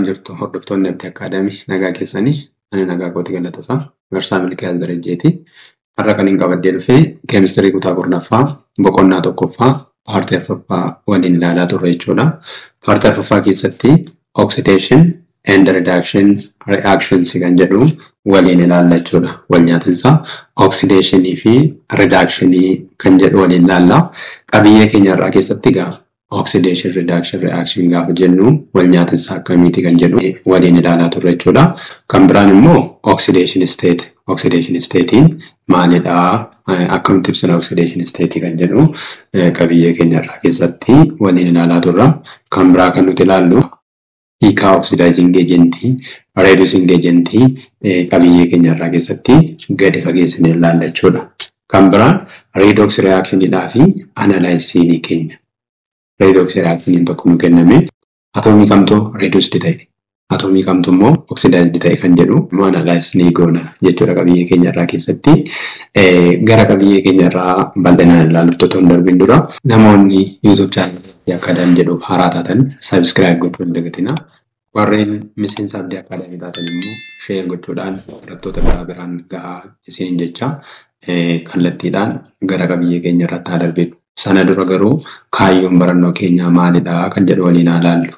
Akkam jirtu hordoftoonni Abdii Akaadaamii, nagaa keessanii? Ani nagaa kooti, galatasaa. Marsaa Milkiyaas Darajjeeti. Har'a kan hin qabadhee dhufee keemistirii kutaa 10ffaa boqonnaa tokkoffaa paartii arfaffaa waliin ilaalaa turre jechuudha. Paartii arfaffaa keessatti oxidation and reduction reactions kan jedhu waliin ilaalla jechuudha. Wal nyaatinsa oxidationii fi reductionii kan jedhu waliin ilaalla. Qabiyyee keenya irraa keessatti egaa oxidation reduction reaction gaafa jennu wal nyaatinsa akkamiiti kan jedhu waliin ilaalaa turre jechuudha. Kan biraan immoo oxidation state. Oxidation statein maalidhaa? Akkamitti ibsina oxidation state kan jedhu qabiyyee keenya irraa keessatti waliin ilaalaa turra. Kan biraa kan nuti ilaallu hiikaa oxidizing agentii, reducing agentii qabiyyee keenya irraa keessatti gadi fageessinee ilaalla jechuudha. Kan biraan redox reactionidhaa fi analysiinii keenya. Redox reactioniin tokko nu kenname, atoomii kamtu reduced ta'e, atoomii kamtu immoo oxidized ta'e kan jedhu immoo analysis ni goona jechuudha qabiyyee keenya irraa keessatti. Gara qabiyyee keenya irraa bal'inaan ilaalutti otoo hin darbin dura, namoonni YouTube channelii Akaadaamii jedhuuf haaraa taatan subscribe gochuu hin dagatinaa. Warreen miseensa Abdii Akaadaamii taatan immoo share gochuudhaan barattoota biraa biraan gahaa isiniin jecha, kallattiidhaan gara qabiyyee keenya irratti haa darbinu. Sana dura garuu kaayyoon barannoo keenyaa maalidha kan jedhu waliin haa ilaallu.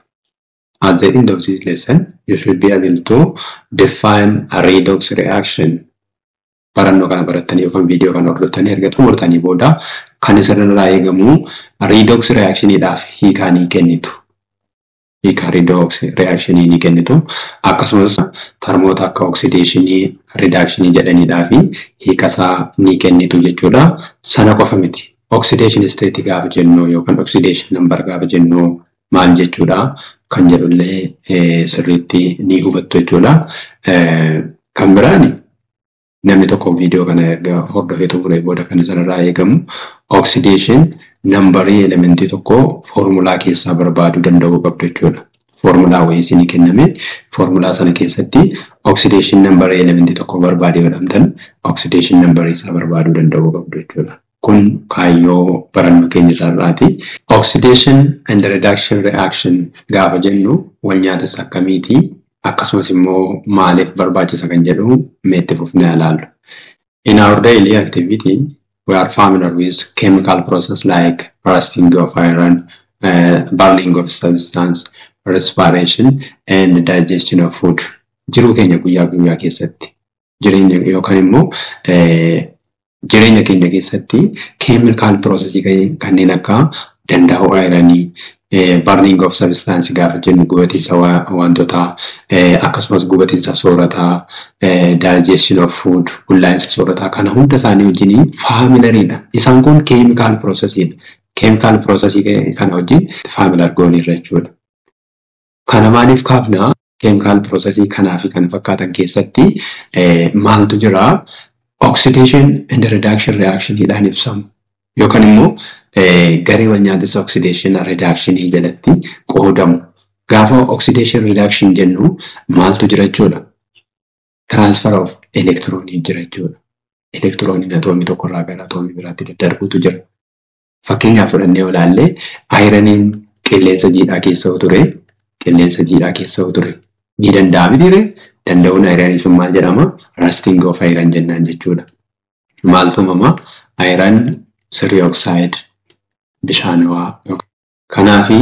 At the end of this lesson, you should be able to define a redox reaction. Barannoo kana barattanii yookaan viidiyoo kana hordoftanii erga xumurtanii booda kan isinirraa eegamu redox reactioniidhaaf hiikaa ni kennitu. Hiikaa redox reactionii ni kennitu. Akkasumas termoota akka oxidationii, reductionii jedhaniidhaa fi hiikasaa ni kennitu jechuudha. Sana qofa miti. Oxidation state gaafa jennu yookaan oxidation number gaafa jennu maal jechuudha kan jedhullee sirriitti ni hubattu jechuudha. Kan biraan namni tokko viidiyoo kana erga hordofee xumuree booda kan isarraa eegamu oxidation numberii elementii tokko foormulaa keessaa barbaaduu danda'uu qabdu jechuudha. Foormulaa wayii isinii kenname, foormulaa sana keessatti oxidation numberii elementii tokko barbaadee jedhamtan, oxidation numberii isaa barbaaduu danda'uu qabdu jechuudha. Kun kaayyoo barannoo keenya isaarraati. Oxidation and reduction reaction gaafa jennu wal nyaatinsa akkamiiti? Akkasumas immoo maaliif barbaachisa kan jedhu meetti fufnee ilaallu. In our daily activity, we are familiar with chemical process like rusting of iron, burning of substance, respiration and digestion of food. Jiruu keenya guyyaa guyyaa keessatti, jireenya yookaan immoo jireenya keenya keessatti chemical processii kanneen akka danda'uu ironii, burning of substance gaafa jennu gubatiinsa wantootaa, akkasumas gubatiinsa soorataa, digestion of food, bullaa'insa soorataa, kana hunda isaanii wajjin familiariidha. Isaan kun chemical processiidha. Chemical processii kana wajjin familiar gooniirra jechuudha. Kana maaliif kaafnaa? Chemical processii kanaa fi kana fakkaatan keessatti maaltu jiraa? Oxidation and reduction reactioniidhaan ibsamu. Yookaan immoo garee wal nyaatinsa oxidation reductionii jalatti qoodamu. Gaafa oxidation reduction jennu maaltu jira jechuudha? Transfer of electronii jira jechuudha. Elektirooniin atoomii tokkorraa gara atoomii biraatti daddarbuutu jira. Fakkeenyaaf fudhannee yoo ilaalle, ironiin qilleensa jiidhaa keessa ture, qilleensa jiidhaa keessa ture ni danda'a mitiiree? Danda'uun ironii sun maal jedhama? Rusting of iron jennaan jechuudha. Maaltu uumama? Iron three oxide bishaanawaa. Kanaafi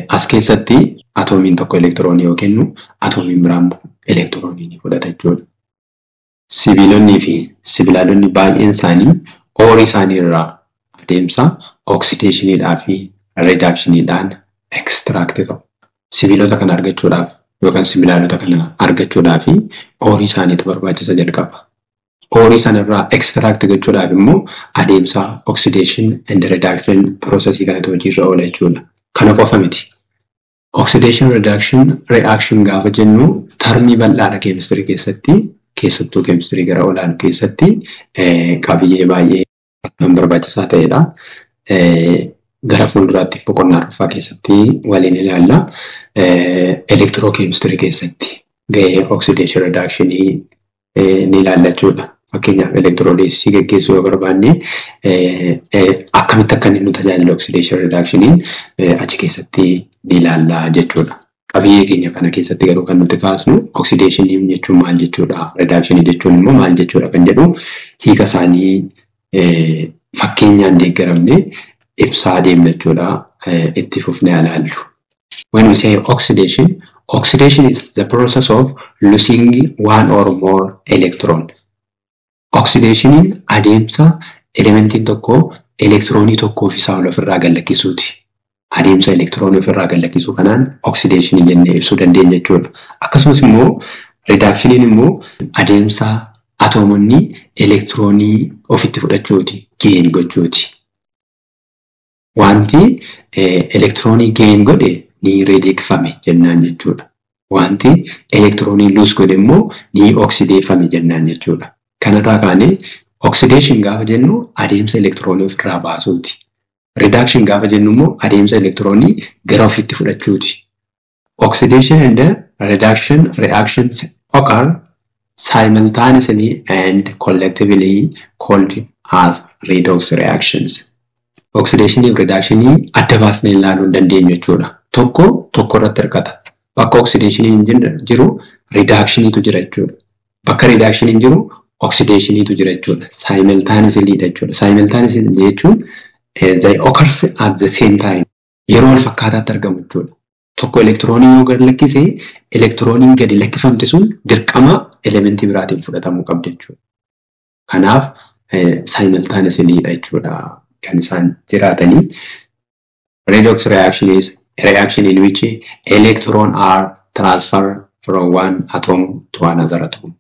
as keessatti atoomiin tokko elektiroonii yoo kennu, atoomiin biraa immoo elektiroonii ni fudhata jechuudha. Sibiilonnii fi sibiilaalonni baay'een isaanii oreii isaanii irraa adeemsa oxidationiidhaa fi reductioniidhaan extract ta'u. Sibiilota kana argachuudhaaf yookaan sibiilaalota kana argachuudhaaf oreii isaaniitu barbaachisa jalqaba. Oreii sanarraa extract gochuudhaaf immoo adeemsa oxidation and reduction processii kanatu hojiirra oola jechuudha. Kana qofa miti. Oxidation reduction reaction gaafa jennu termii bal'aadha keemistirii keessatti, keessattuu keemistirii gara olaanu keessatti qabiyyee baay'ee kan barbaachisaa ta'edha. Gara fuulduraatti boqonnaa arfaffaa keessatti waliin ilaalla. Elektirookeemistirii keessatti gahee oxidation reductionii ni ilaalla jechuudha. Fakkeenyaaf, elektirooliisii gaggeessuu yoo barbaanne akkamitti akka inni nu tajaajilu oxidation reductioniin achi keessatti ni ilaalla jechuudha. Qabiyyee keenya kana keessatti garuu kan nuti kaasnu oxidation jechuun maal jechuudha, reduction jechuun immoo maal jechuudha kan jedhu hiika isaanii fakkeenyaan deeggaramne ibsaa deemna jechuudha. Itti fufnee ilaallu. When we say oxidation, oxidation is the process of losing one or more electron. Oxidationiin adeemsa elementiin tokko elektiroonii tokkoo fi isaa ol ofirraa gad lakkisuuti. Adeemsa elektiroonii ofirraa gad lakkisuu kanaan oxidationii jennee ibsuu dandeenya jechuudha. Akkasumas immoo reductioniin immoo adeemsa atoomonni elektiroonii ofitti fudhachuuti, gain gochuuti. Wanti elektiroonii gain godhe ni redeekfame jennaan jechuudha. Wanti elektiroonii lose godhe immoo ni oksideeffame jennaan jechuudha. Kanarraa kaanee oxidation gaafa jennu adeemsa elektiroonii ofirraa baasuuti. Reduction gaafa jennu immoo adeemsa elektiroonii gara ofiitti fudhachuuti. Oxidation and reduction reactions occur simultaneously and collectively called as redox reactions. Oxidation fi reduction adda baasnee ilaaluu hin dandeenyu jechuudha. Tokko tokko irratti hirkata. Bakka oxidationiin jiru reductioniitu jira jechuudha. Bakka reductioniin jiru oxidationiitu jira jechuudha. Simultaneously jechuudha. Simultaneously jechuun they occurs at the same time. Yeroo wal fakkaataatti argamu jechuudha. Tokko elektiroonii yoo gad lakkise elektirooniin gadi lakkifamte sun dirqama elementii biraatiin fudhatamuu qabdi jechuudha. Kanaaf simultaneously jechuudha kan isaan jiraatanii. Redox reaction is a reaction in which electron are transferred from one atom to another atom.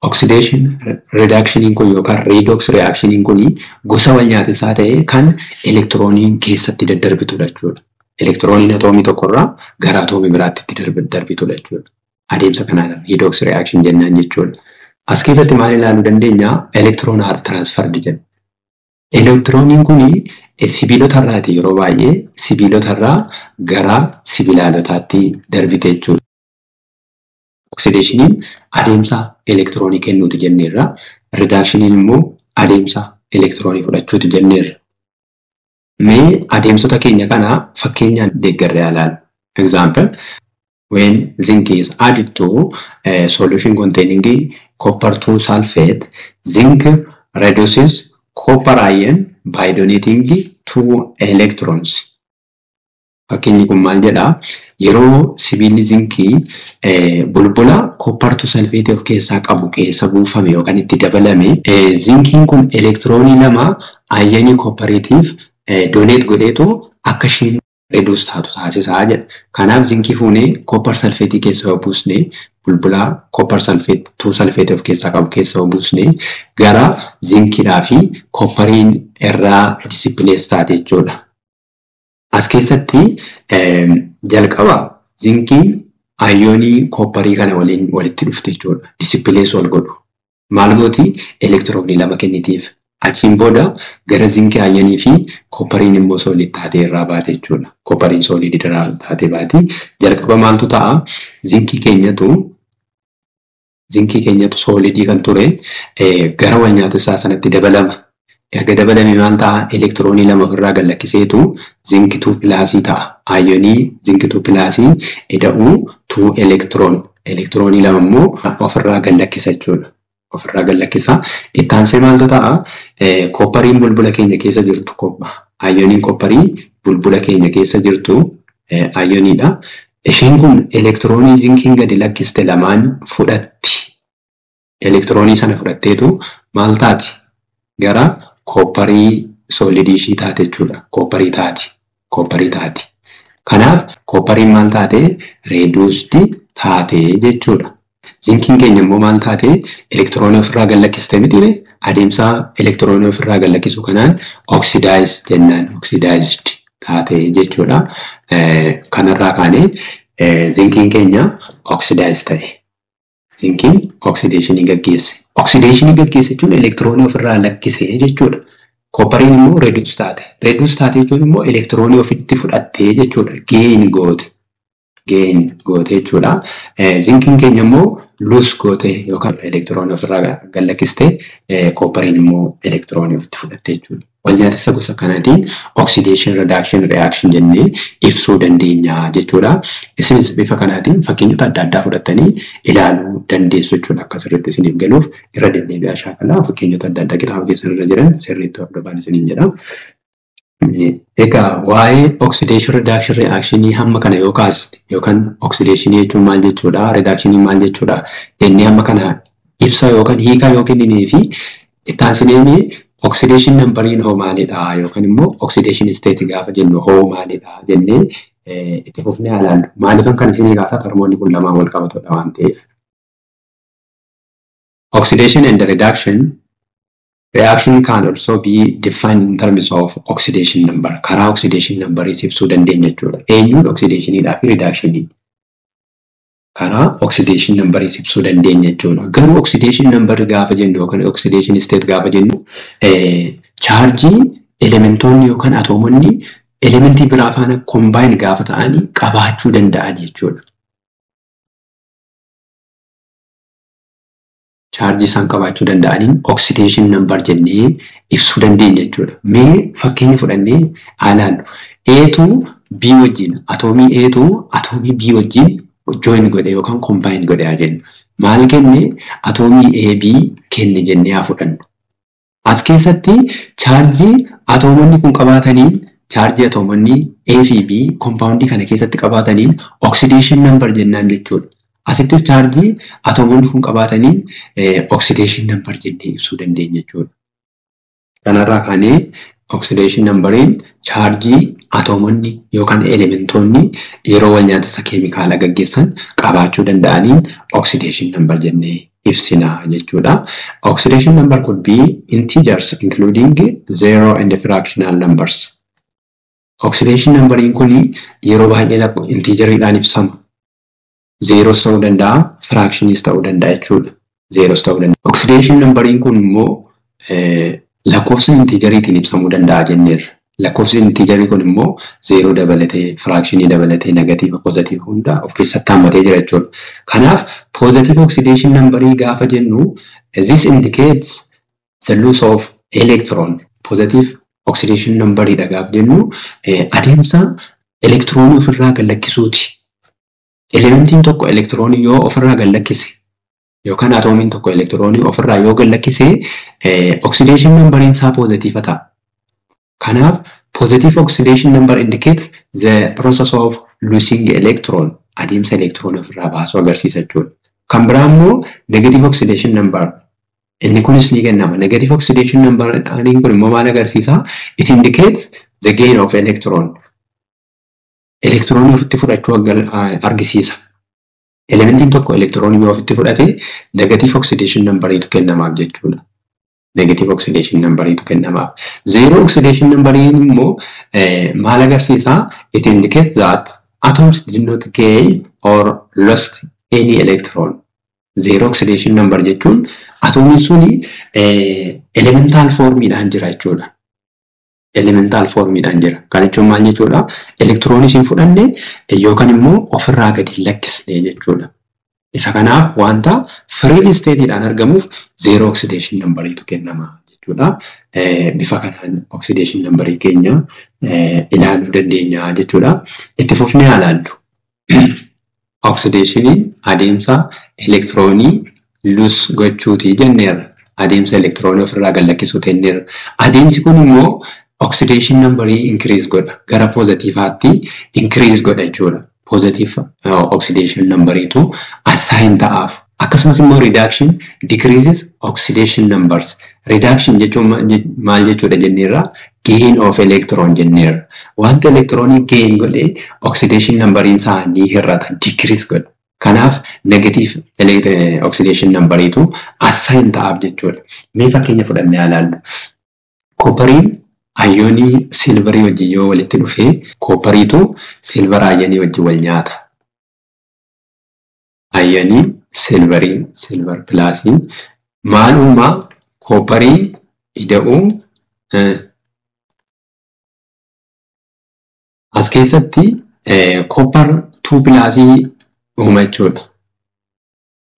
Oxidation reductioniin kun yookaan redox reactioniin kun gosa wal nyaatinsaa ta'ee kan elektirooniin keessatti daddarbitudha jechuudha. Elektirooniin atoomii tokkorraa gara atoomii biraatti itti darbitudha jechuudha. Adeemsa kanaan redox reaction jennaan jechuudha. As keessatti maal ilaaluu dandeenya? Electron are transferred jedha. Elektirooniin kun sibiilota irraati yeroo baay'ee sibiilota irraa gara sibiilotaatti darbite jechuudha. Oxidationiin adeemsa elektiroonii kennuuti jenneerra. Reductioniin immoo adeemsa elektiroonii fudhachuuti jenneerra. Mee adeemsota keenya kana fakkeenyaan deeggarree ilaallu. Example, when zinc is added to a solution containing copper 2 sulfate, zinc reduces copper ion by donating 2 electrons. Fakkeenyi kun maal jedhaa? Yeroo sibiilli zinkii bulbula copper 2 sulfate of keessaa qabu keessa buufame yookaan itti dabalame, zinkiin kun elektiroonii lama ayanii koppariitiif donate godheetu akka ishiin reduce taatu taasisaa jedha. Kanaaf zinkii fuunee copper sulfate keessa yoo buusne, bulbula copper sulfate 2 sulfate of keessaa qabu keessa yoo buusne, gara zinkiidhaa fi koppariin irraa displace taate jechuudha. As keessatti jalqaba zinkiin ayoonii koopparii kana waliin walitti dhufte jechuudha. Displace wal godhu. Maal gooti? Elektiroonii lama kennitiif. Achiin booda gara zinkii ayonii fi kooppariin immoo solid taatee irraa baate jechuudha. Kooppariin solid irraa taatee baati. Jalqaba maaltu ta'a? Zinkii keenyatu solidii kan ture gara wal nyaata sanatti dabalama. Erga dabalame maal ta'a? Elektiroonii lama ofirraa gad lakkiseetu zinc 2 plusii ta'a. Ayonii zinc 2 plusii ida'uu 2 electron. Elektiroonii lama immoo ofirraa gad lakkisa jechuudha. Ofirraa gad lakkisa. Itti aansee maaltu ta'a? Kooppariin bulbula keenya keessa jirtu, ayoniin koopparii bulbula keenya keessa jirtu ayoniidha. Isheen kun elektiroonii zinkiin gadi lakkiste lamaan fudhatti. Elektiroonii sana fudhatteetu maal taati? Gara koopparii solidii ishii taate jechuudha. Koopparii taati. Koopparii taati. Kanaaf kooppariin maal taate? Reduced taate jechuudha. Zinkiin keenya immoo maal taate? Elektiroonii ofirraa gad lakkiste mitiire? Adeemsa elektiroonii ofirraa gad lakkisu kanaan oxidize jennaan, oxidized taate jechuudha. Kanarraa kaanee zinkiin keenya oxidize ta'e. Zinkiin oxidationii gaggeesse. Oxidationii gaggeesse jechuun elektiroonii ofirraa lakkise jechuudha. Kooppariin immoo reduce taate. Reduce taate jechuun immoo elektiroonii ofitti fudhattee jechuudha. Gain goote. gain goote jechuudha. Zinkiin keenya immoo lose goote yookaan elektiroonii ofirraa gallakkiste, kooppariin immoo elektiroonii ofitti fudhatte jechuudha. Wal nyaatessa gosa kanaatiin oxidation reduction reaction jennee ibsuu dandeenya jechuudha. Isinis bifa kanaatiin fakkeenyota adda addaa fudhattanii ilaaluu dandeessu jechuudha. Akka sirriitti isiniif galuuf irra deddeebi'aa shaakalaa fakkeenyota adda addaa kitaaba keessan irra jiran sirriitti hordofaan isiniin jedha. Egaa waa'ee oxidation reduction reactionii hamma kana yoo kaasne yookaan oxidationii jechuun maal jechuudha, reductionii maal jechuudha jennee hamma kana ibsa yookaan hiikaa yoo kenninee fi itti aansinee oxidation numberiin hoo maalidha yookaan immoo oxidation state gaafa jennu hoo maalidha jennee itti fufnee ilaallu. Maaliifan kan isinii kaasaa termoonni kun lamaan wal qabatudha waan ta'eef. Oxidation and reduction reaction can also be defined in terms of oxidation number. Karaa oxidation numberii ibsuu dandeenya jechuudha. Eenyuun oxidationiidhaa fi reductionii? Karaa oxidation numberii ibsuu dandeenya jechuudha. Garuu oxidation number gaafa jennu yookaan oxidation state gaafa jennu chaarjii elementoonni yookaan atoomonni elementii biraa faana combine gaafa ta'anii qabaachuu danda'an jechuudha. Chaarjii isaan qabaachuu danda'aniin oxidation number jennee ibsuu dandeenya jechuudha. Mee fakkeenya fudhannee haa ilaallu. A B wajjin atoomii A atoomii B wajjin join godhe yookaan combine godhe haa jennu. Maal kenne? Atoomii AB kenne jennee haa fudhannu. As keessatti chaarjii atoomonni kun qabaataniin chaarjii atoomonni A fi B kompaawundii kana keessatti qabaataniin oxidation number jennaan jechuudha. Asittis chaarjii atoomonni kun qabaataniin oxidation number jennee ibsuu dandeenya jechuudha. Kanarraa kaanee oxidation numberiin chaarjii atoomonni yookaan elementoonni yeroo wal nyaatessa keemikaalaa gaggeessan qabaachuu danda'aniin oxidation number jennee ibsina jechuudha. Oxidation number could be integers including zero and fractional numbers. Oxidation numberiin kun yeroo baay'ee integeriidhaan ibsama. Zeeros ta'uu danda'a, fractionis ta'uu danda'a jechuudha. Zeeros ta'uu danda'a. Oxidation numberiin kun immoo lakkoofsa integeriitiin ibsamuu danda'a jenneerra. Lakkoofsi integerii kun immoo zeeroo dabalatee, firaakshinii dabalatee, negatiiva, poozitiiva hunda of keessatti hammatee jira jechuudha. Kanaaf positive oxidation numberii gaafa jennu this indicates the loss of electron. Positive oxidation numberiidha gaafa jennu adeemsa elektiroonii ofirraa gad lakkisuuti. Elementiin tokko elektiroonii yoo ofirraa gad lakkise yookaan atoomiin tokko elektiroonii ofirraa yoo gad lakkise oxidation numberiin isaa poozitiiva ta'a. Kanaaf positive oxidation number indicates the process of losing electron, adeemsa elektiroonii ofirraa baasuu agarsiisa jechuudha. Kan biraa immoo negative oxidation number, inni kunis ni kennama. Negative oxidation number kun immoo maal agarsiisa? It indicates the gain of electron. Elektiroonii ofitti fudhachuu argisiisa. Elementiin tokko elektiroonii yoo ofitti fudhate negative oxidation numberiitu kennamaaf jechuudha. Negative oxidation numberiitu kennamaaf. Zero oxidation numberiin immoo maal agarsiisa? It indicates that atoms did not gain or lost any electron. Zero oxidation number jechuun atoomiin suni elemental formiidhaan jira jechuudha. Elemental formiidhaan jira. Kana jechuun maal jechuudha? Elektiroonii hin fudhanne yookaan immoo ofirraa gadi hin lakkisne jechuudha. Isa kanaaf wanta free stateidhaan argamuuf zero oxidation numberiitu kennama jechuudha. Bifa kanaan oxidation numberii keenya ilaaluu dandeenya jechuudha. Itti fufnee haa ilaallu. Oxidationiin adeemsa elektiroonii lose gochuuti jenneerra. Adeemsa elektiroonii ofirraa gad lakkisuu jenneerra. Adeemsi kun immoo oxidation numberii increase godha. Gara poozitiivaatti increase godha jechuudha. Positive oxidation numberiitu assign ta'aaf. Akkasumas immoo reduction decreases oxidation numbers. Reduction jechuun maal jechuudha jenneerra? Gain of electron jenneerra. Wanta elektiroonii gain godhe oxidation numberiin isaa ni hir'ata, decrease godha. Kanaaf negative oxidation numberiitu assign ta'aaf jechuudha. Mee fakkeenya fudhannee haa ilaallu. Koopariin ayyoonii silvarii wajjin yoo walitti dhufee koopariitu silvar ayyoonii wajjin wal nyaata. Ayyoonii silvarii, silvar pilaasiin maal uumaa? Kooparii ida'uu as keessatti koopar 2 plusii uuma jechuudha.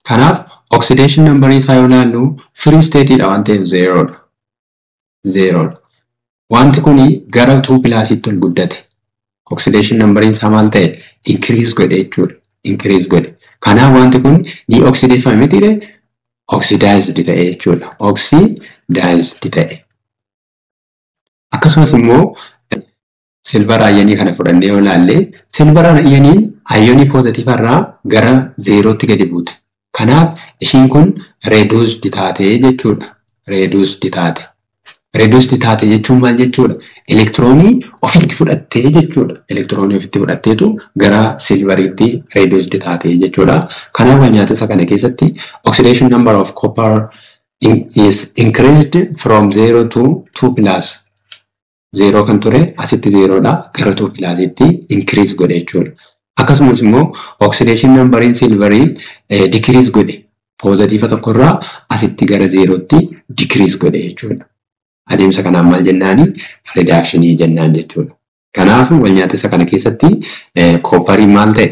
Kanaaf oxidation number isaa yoo ilaallu free state dha waan ta'eef 0 dha. 0 dha. Wanti kuni gara 2 plusiitti ol guddate. Oxidation number isaa maal ta'e? Increase godhe jechuudha. Increase godhe. Kanaaf wanti kun ni oxideeffame mitiire? Oxidized ta'e jechuudha. Oxidized ta'e. Akkasumas immoo silver ionii kana fudhannee yoo ilaalle, silver ioniin ionii positive irraa gara zeerootti gadi buute. Kanaaf ishiin kun reduced taate jechuudha. Reduced taate. Reduced taate jechuun maal jechuudha? Elektiroonii ofitti fudhattee jechuudha. Elektiroonii ofitti fudhatteetu gara silveriitti reduced taate jechuudha. Kanaaf wal nyaata isa kana keessatti oxidation number of copper is increased from 0 to 2 plus. 0 kan ture asitti 0dha, gara 2 plusitti increase godhe jechuudha. Akkasumas immoo oxidation numberiin silverii decrease godhe, positive tokkorraa asitti gara zeerootti decrease godhe jechuudha. Adeemsa kanaan maal jennaani? Reductionii jennaan jechuudha. Kanaaf wal nyaata isa kana keessatti copperiin maal ta'e?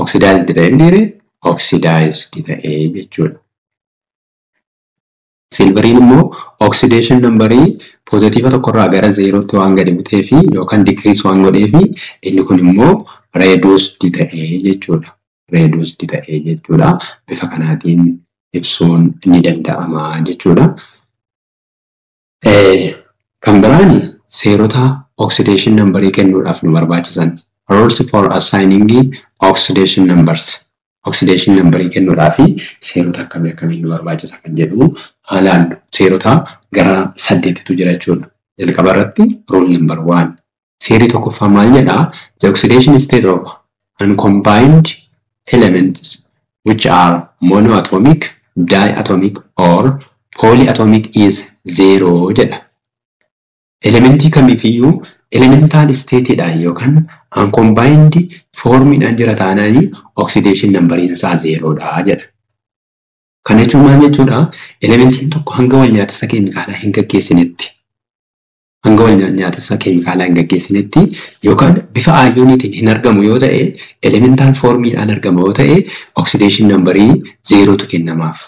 Oxidized ta'e mitiire? Oxidized ta'e jechuudha. Silveriin immoo oxidation numberii positive tokkorraa gara zeerootti waan gadi butee fi yookaan decrease waan godhee fi inni kun immoo reduced ta'e jechuudha. Reduced ta'e jechuudha. Bifa kanaatiin ibsuun ni danda'ama jechuudha. Kan biraan seerota oxidation numberii kennuudhaaf nu barbaachisan. Rules for assigning oxidation numbers. Oxidation numberii kennuudhaaf seerota akkamii akkamiin nu barbaachisa kan jedhu haa ilaallu. Seerota gara saddeetitu jira jechuudha. Jalqaba irratti rule number 1. Seerri tokkoffaa maal jedhaa? The oxidation state of uncombined elements which are monoatomic, diatomic or polyatomic is zero jedha. Elementii kamiifiyyuu elemental stateedhaan yookaan uncombined formiidhaan jira taanaanii oxidation numberiin isaa zeeroodha jedha. Kana jechuun maal jechuudha? Elementiin tokko hanga wal nyaatisa keemikaalaa hin gaggeessinetti, hanga wal nyaatisa keemikaalaa hin gaggeessinetti yookaan bifa ioniitiin hin argamu yoo ta'e, elemental formiidhaan argama yoo ta'e, oxidation numberii zeerootu kennamaaf.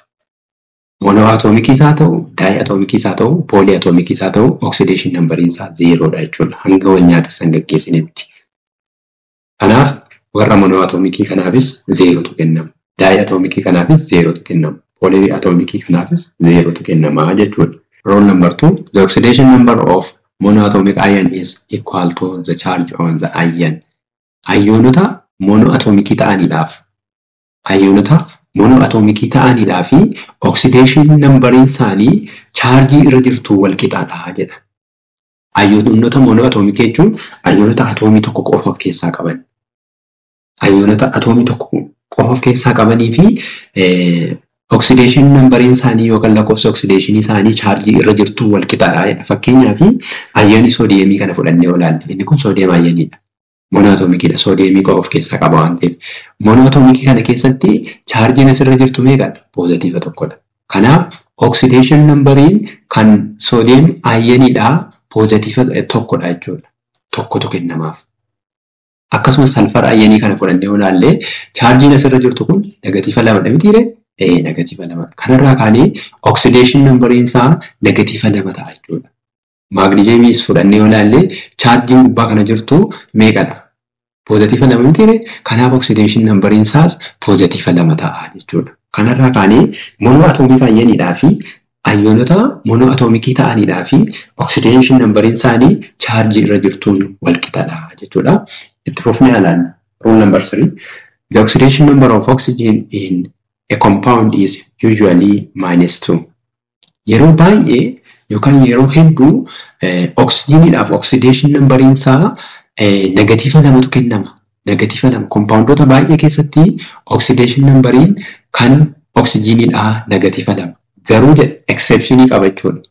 Monoatomikiis haa ta'u, diatomikiis haa ta'u, polyatomikiis haa ta'u, oxidation numberiin isaa zeeroodha jechuudha hanga wal nyaatisa hin gaggeessinetti. Kanaaf warra monoatomikii kanaafis zeerootu kennama. Diatomikii kanaafis zeerootu kennama. Polyatomikii kanaafis zeerootu kennama jechuudha. Rule number 2, the oxidation number of monoatomic ion is equal to the charge on the ion. Ayyoonota monoatomikii ta'aniidhaaf, ayyoonota monoatomikii ta'aniidhaa fi oxidation numberiin isaanii chaarjii irra jirtu wal qixaadha jedha. Ayyoonota monoatomikii jechuun ayyoonota atoomii tokko qofa of keessaa qaban. Ayyoonota atoomii tokko qofa of keessaa qabanii fi oxidation numberiin isaanii yookaan lakkoofsa oxidationii isaanii chaarjii irra jirtu wal qixaadha jedha. Fakkeenyaaf ayyoonii soodiyeemii kana fudhannee ilaalle, inni kun sodium ioniidha. Monoatomikiidha. Soodiyeemii qofa of keessaa qaba waan ta'eef. Monoatomikii kana keessatti chaarjiin asirra jirtu meeqadha? Positive tokkodha. Kanaaf oxidation numberiin kan sodium ioniidhaa positive tokkodha jechuudha. Tokkotu kennamaaf. Akkasumas sulfur ionii kana fudhannee ilaalle, chaarjiin asirra jirtu kun negative lamadha mitiiree? Ee, negative lama. Kanarraa kaanee oxidation numberiin isaa negative lama ta'a jechuudha. Maagneeziyemiis fudhannee yoo ilaalle, chaarjiin gubbaa kana jirtu meeqadha? Positive lama mitiiree? Kanaaf oxidation numberiin isaas positive lama ta'a jechuudha. Kanarraa kaanee monoatomic ioniidhaa fi ayyoonota monoatomikii ta'aniidhaa fi oxidation numberiin isaanii chaarjii irra jirtuun wal qixadha jechuudha. Itti fufnee ilaallu. Rule number 3. The oxidation number of oxygen in a compound is usually minus 2. Yeroo baay'ee yookaan yeroo hedduu oksijiniidhaaf oxidation numberiin isaa negative lamatu kennama. Negative lama compoundoota baay'ee keessatti oxidation numberiin kan oksijiniidhaa negative lama. Garuu jedha, exceptionii qaba jechuudha.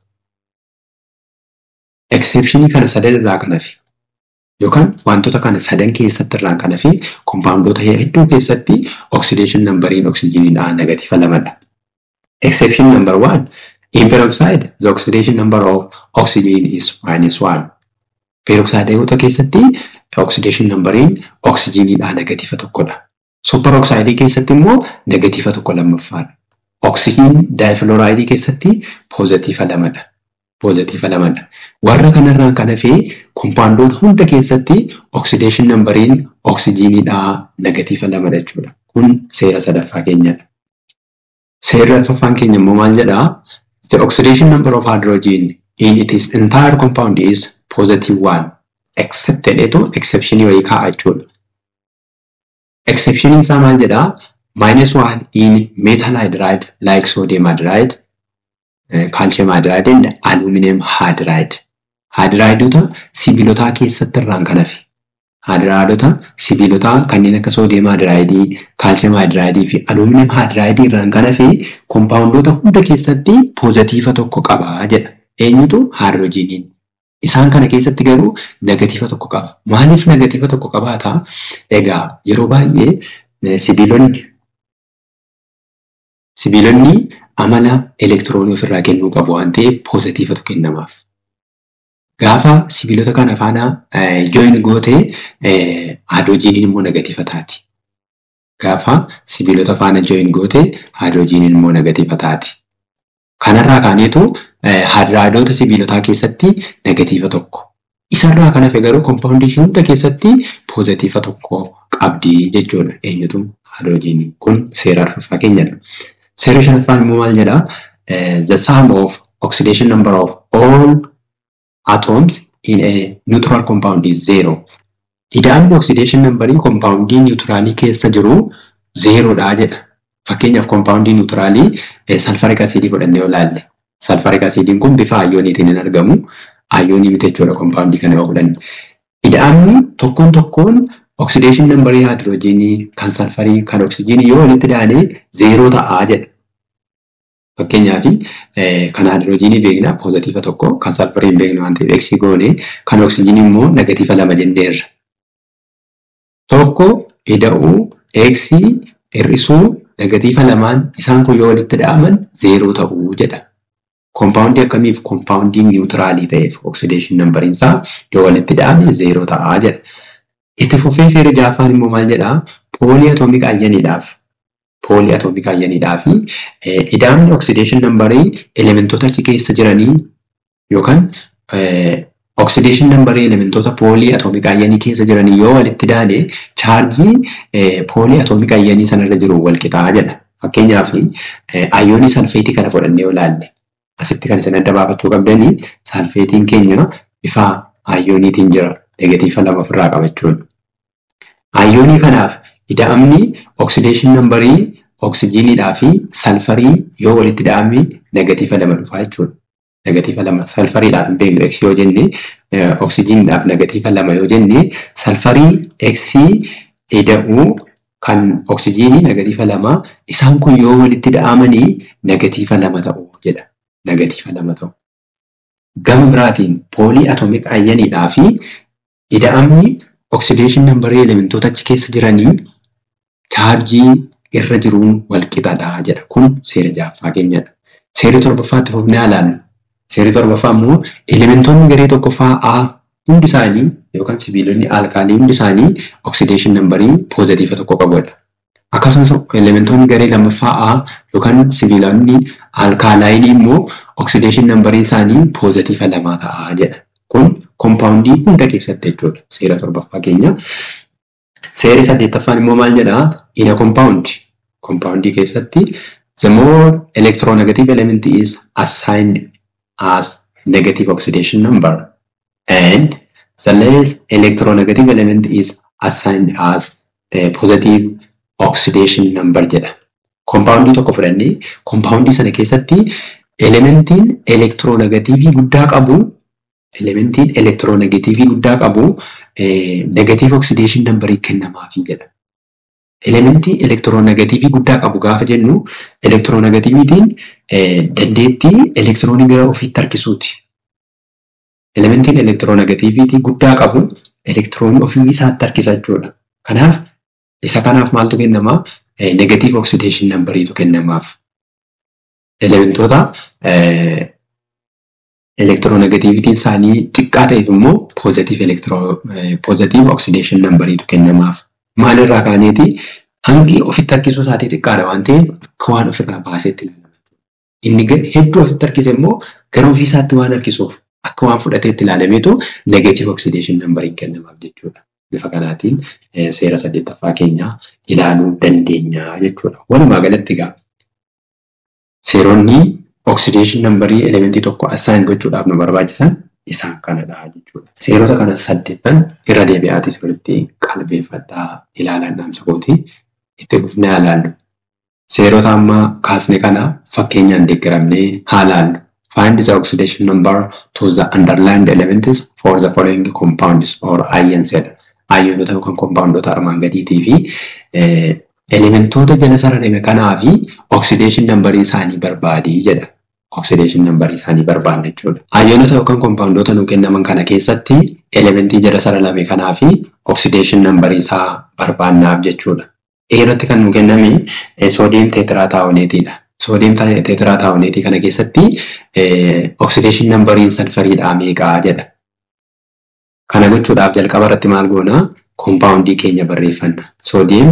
Exceptionii kana sadan irraa kan hafe yookaan wantoota kana sadan keessatti irraa kan hafe compoundoota hedduu keessatti oxidation numberiin oksijiniidhaa negative lamadha. Exception number 1, in peroxide the oxidation number of oxygen is minus 1. Peroxideota keessatti oxidation numberiin oksijiiniidhaa negatiiva tokkodha. Super oxide keessatti immoo negatiiva tokko lammaffaadha. Oksijiin daayifilooraayidii keessatti poozitiiva lamadha. Poozitiiva lamadha. Warra kanarraan kan hafe kompaandoota hunda keessatti oxidation numberiin oksijiiniidhaa negatiiva lamadha jechuudha. Kun seera sadaffaa keenyadha. Seerri arfaffaan keenya immoo maal jedhaa? The oxidation number of hydrogen in its entire compound is positive 1 except jedheetu exceptionii wayii kaa'a jechuudha. Exceptioniin isaa maal jedhaa? Minus 1 in metal hydride like sodium hydride, calcium hydride and aluminum hydride. Hydrideota sibiilotaa keessatti irraan kan hafe. Hydrideota sibiilotaa kanneen akka sodium hydride, calcium hydride fi aluminum hydride irraan kan hafe kompaawundoota hunda keessatti poozitiiva tokko qaba jedha. Eenyutu? Haayidroojiniin. Isaan kana keessatti garuu negatiiva tokko qaba. Maaliif negatiiva tokko qabaata? Egaa yeroo baay'ee sibiilonni amala elektiroonii ofirraa kennuu qabu waan ta'eef poozitiivatu kennamaaf. Gaafa sibiilota kana faana join gootee haayidroojiniin immoo negatiiva taati. Gaafa sibiilota faana join gootee haayidroojiniin immoo negatiiva taati. Kanarraa kaaneetu haayidraayidoota sibiilotaa keessatti negatiiva tokko. Isarraa kan hafe garuu kompaawundii hunda keessatti poozitiiva tokko qabdi jechuudha. Eenyutu? Haayidroojiniin. Kun seera arfaffaa keenyadha. Seerri shanaffaan immoo maal jedhaa? The sum of oxidation number of all atoms in a neutral compound is zero. Ida'amni oxidation numberii kompaawundii niwutiraalii keessa jiru zeeroodha jedha. Fakkeenyaaf kompaawundii niwutiraalii salfarik asiidii fudhannee yoo ilaalle. Salfarik asiidiin kun bifa ayyooniitiin hin argamu. Ayyoonii miti jechuudha kompaawundii kana yoo fudhanne. Ida'amni tokkoon tokkoon oxidation numberii haayidroojinii kan salfarii kan oksijiinii yoo walitti daane zeeroo ta'aa jedha. Fakkeenyaaf kan haayidroojinii beekna poozitiiva tokko, kan salfarii hin beeknu waan ta'eef x goone, kan oksijiinii immoo negatiiva lama jenneerra. Tokko ida'uu x hir'isuu negatiiva lamaan isaan kun yoo walitti dha'aman zeeroo ta'uu jedha. Kompaawundii akkamiif? Kompaawundii niwutiraalii ta'eef oxidation numberiin isaa yoo walitti dha'ame zeeroo ta'aa jedha. Itti fufee seerri ja'affaan immoo maal jedhaa? Poolii ayyaniidhaaf. Poolii atoomik ayyaniidhaaf ida'amni oxidation numberii elementoota achi keessa jiranii yookaan oxidation numberii elementoota poolii atoomik ayyanii keessa jiranii yoo walitti daane chaarjii poolii atoomik ayyanii sanarra jiru wal qixaa jedha. Fakkeenyaaf ayyoonii salfeetii kana fudhannee yoo ilaalle asitti kan isin adda baafachuu qabdanii salfeetiin keenya bifa ayyooniitiin jira. Negatiiva lama ofirraa qaba jechuudha. Ayyoonii kanaaf ida'amni oxidation numberii oksijiiniidhaa fi salfarii yoo walitti ida'ame negatiiva lama dhufa jechuudha. Negatiiva lama salfariidhaaf hin beeknu x yoo jenne, oksijiiniidhaaf negatiiva lama yoo jenne, salfarii x ida'uu kan oksijiinii negatiiva lama isaan kun yoo walitti ida'amanii negatiiva lama ta'u jedha. Negatiiva lama ta'u. Gama biraatiin poolii atoomik ayyaniidhaa fi ida'amni oxidation numberii elementoota achi keessa jiranii chaarjii irra jiruun wal qixadha jedha. Kun seera ja'affaa keenyadha. Seerri torbaffaatti fufnee ilaallu. Seerri torbaffaa immoo elementoonni garee tokkoffaa A hundi isaanii yookaan sibiilonni alkaalii hundi isaanii oxidation numberii poozitiiva tokko qabudha. Akkasumas elementoonni garee lammaffaa A yookaan sibiilonni alkaalaayinii immoo oxidation numberii isaanii poozitiiva lama ta'a jedha. Kun kompaawundii hunda keessatti jechuudha. Seera torbaffaa keenya. Seerri saddeettaffaan immoo maal jedhaa? In a compound. Kompaawundii keessatti the more electronegative element is assigned as negative oxidation number and the less electronegative element is assigned as a positive oxidation number jedha. Kompaawundii tokko fudhannee kompaawundii sana keessatti elementiin elektiroonegatiivii guddaa qabu elementiin elektiroonegatiivii guddaa qabu negative oxidation numberii kennamaafii jedha. Elementii elektiroonegatiivii guddaa qabu gaafa jennu elektiroonegatiiviitiin dandeettii elektiroonii gara ofiitti harkisuuti. Elementiin elektiroonegatiiviitii guddaa qabu elektiroonii ofii isaatti harkisa jechuudha. Kanaaf isa kanaaf maaltu kennamaa? Negative oxidation numberiitu kennamaaf. Elementoota Elektiroonegatiivitiin isaanii xiqqaa ta'eef immoo positive oxidation numberiitu kennamaaf. Maalirraa kaaneeti hangi ofitti harkisuu isaatii xiqqaadha waan ta'eef akka waan ofirraa baaseetti ilaalama. Inni hedduu ofitti harkise immoo gara ofiisaatti waan harkisuuf akka waan fudhateetti ilaalameetu negative oxidation numberiin kennamaaf jechuudha. Bifa kanaatiin seera 8ffaa keenya ilaaluu dandeenya jechuudha. Walumaa galatti egaa seeronni oxidation numberii elementii tokko assign gochuudhaaf nu barbaachisan isaan kanadha jechuudha. Seerota kana 8 irra deebi'aatii sirriitti qalbeeffadhaa ilaalaan dhaamsa kooti. Itti fufnee haa ilaallu. Seerota amma kaasne kana fakkeenyaan deeggaramnee haa ilaallu. Find the oxidation number to the underlined elements for the following compounds or ions jedha. Ayyoonota yookaan kompaawundoota armaan gadiitii fi elementoota jala sararame kanaa fi oxidation numberii isaanii barbaadii jedha. Oxidation numberii isaanii barbaadna jechuudha. Ayyoonota yookaan kompaawundoota nu kennaman kana keessatti elementii jala sararame kanaa fi oxidation numberii isaa barbaannaaf jechuudha. Irratti kan nu kenname soodiyeem teetiraataawoneetiidha. Soodiyeem teetiraataawoneetii kana keessatti oxidation numberiin salfariidhaa meeqaa jedha. Kana gochuudhaaf jalqaba irratti maal goona? Kompaawundii keenya barreeffanna. Soodiyeem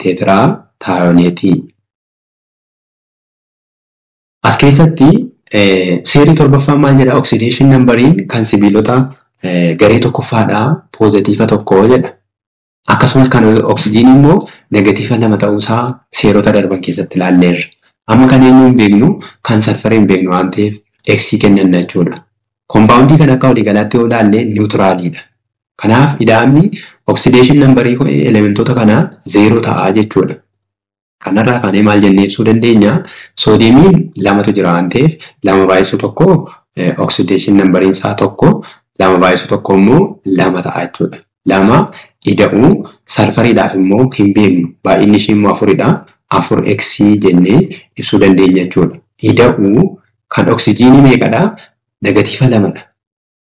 teetiraataawoneetii. As keessatti seerri 7ffaan maal jedha? Oxidation numberiin kan sibiilota garee tokkoffaadhaa poozitiiva 1 jedha. Akkasumas kan oksijiinii immoo negatiiva 2 ta'uusaa seerota darban keessatti ilaalleerra. Amma kan eenyu hin beeknu kan salfarii hin beeknu waan ta'eef X kennanna jechuudha. Kompaawundii kan akka waliigalaatti yoo ilaalle niwutiraaliidha. Kanaaf ida'amni oxidation numberii elementoota kanaa 0 ta'a jechuudha. Kanarraa kaanee maal jennee ibsuu dandeenya? Soodiyeemiin 2tu jira waan ta'eef 2 baay'isuu 1 oxidation numberiin isaa 1 2 baay'isuu 1 immoo 2 ta'a jechuudha. 2 ida'uu salfariidhaaf immoo hin beeknu baay'inni ishii immoo 4dha. 4x jennee ibsuu dandeenya jechuudha. Ida'uu kan oksijiinii meeqadha? Negatiiva 2dha.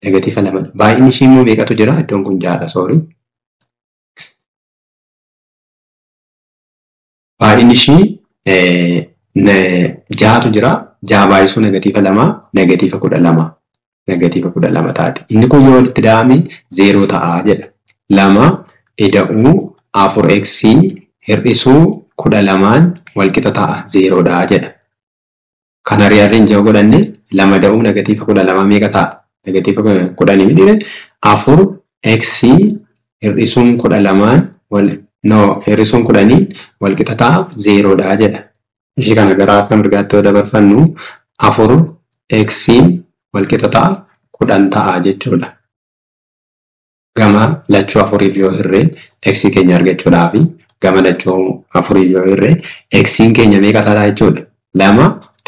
Negatiiva 2dha. Baay'inni ishii immoo meeqatu jira? Iddoon kun 6dha sorry. Baay'inni ishii 6tu jira. 6 baay'isuu negatiiva 2 negatiiva 12. Negatiiva 12 taati. Inni kun yoo walitti da'ame 0 ta'a jedha. 2 ida'uu 4x hir'isuu 12 walqixa ta'a 0dha jedha. Kana rearrange yoo godhanne 2 da'uu negatiiva 12 meeqa ta'a? Negatiiva 10 miti 4x hir'isuun 12 hir'isuun 10 walqixa ta'a 0dha jedha. Ishii kana gara harka mirgaatti yoo dabarfannu 4x walqixa ta'a 10 ta'a jechuudha. Gama lachuu 4 yoo hirree x keenya argachuudhaaf gama lachuu 4 yoo hirree x keenya meeqa ta'a jechuudha?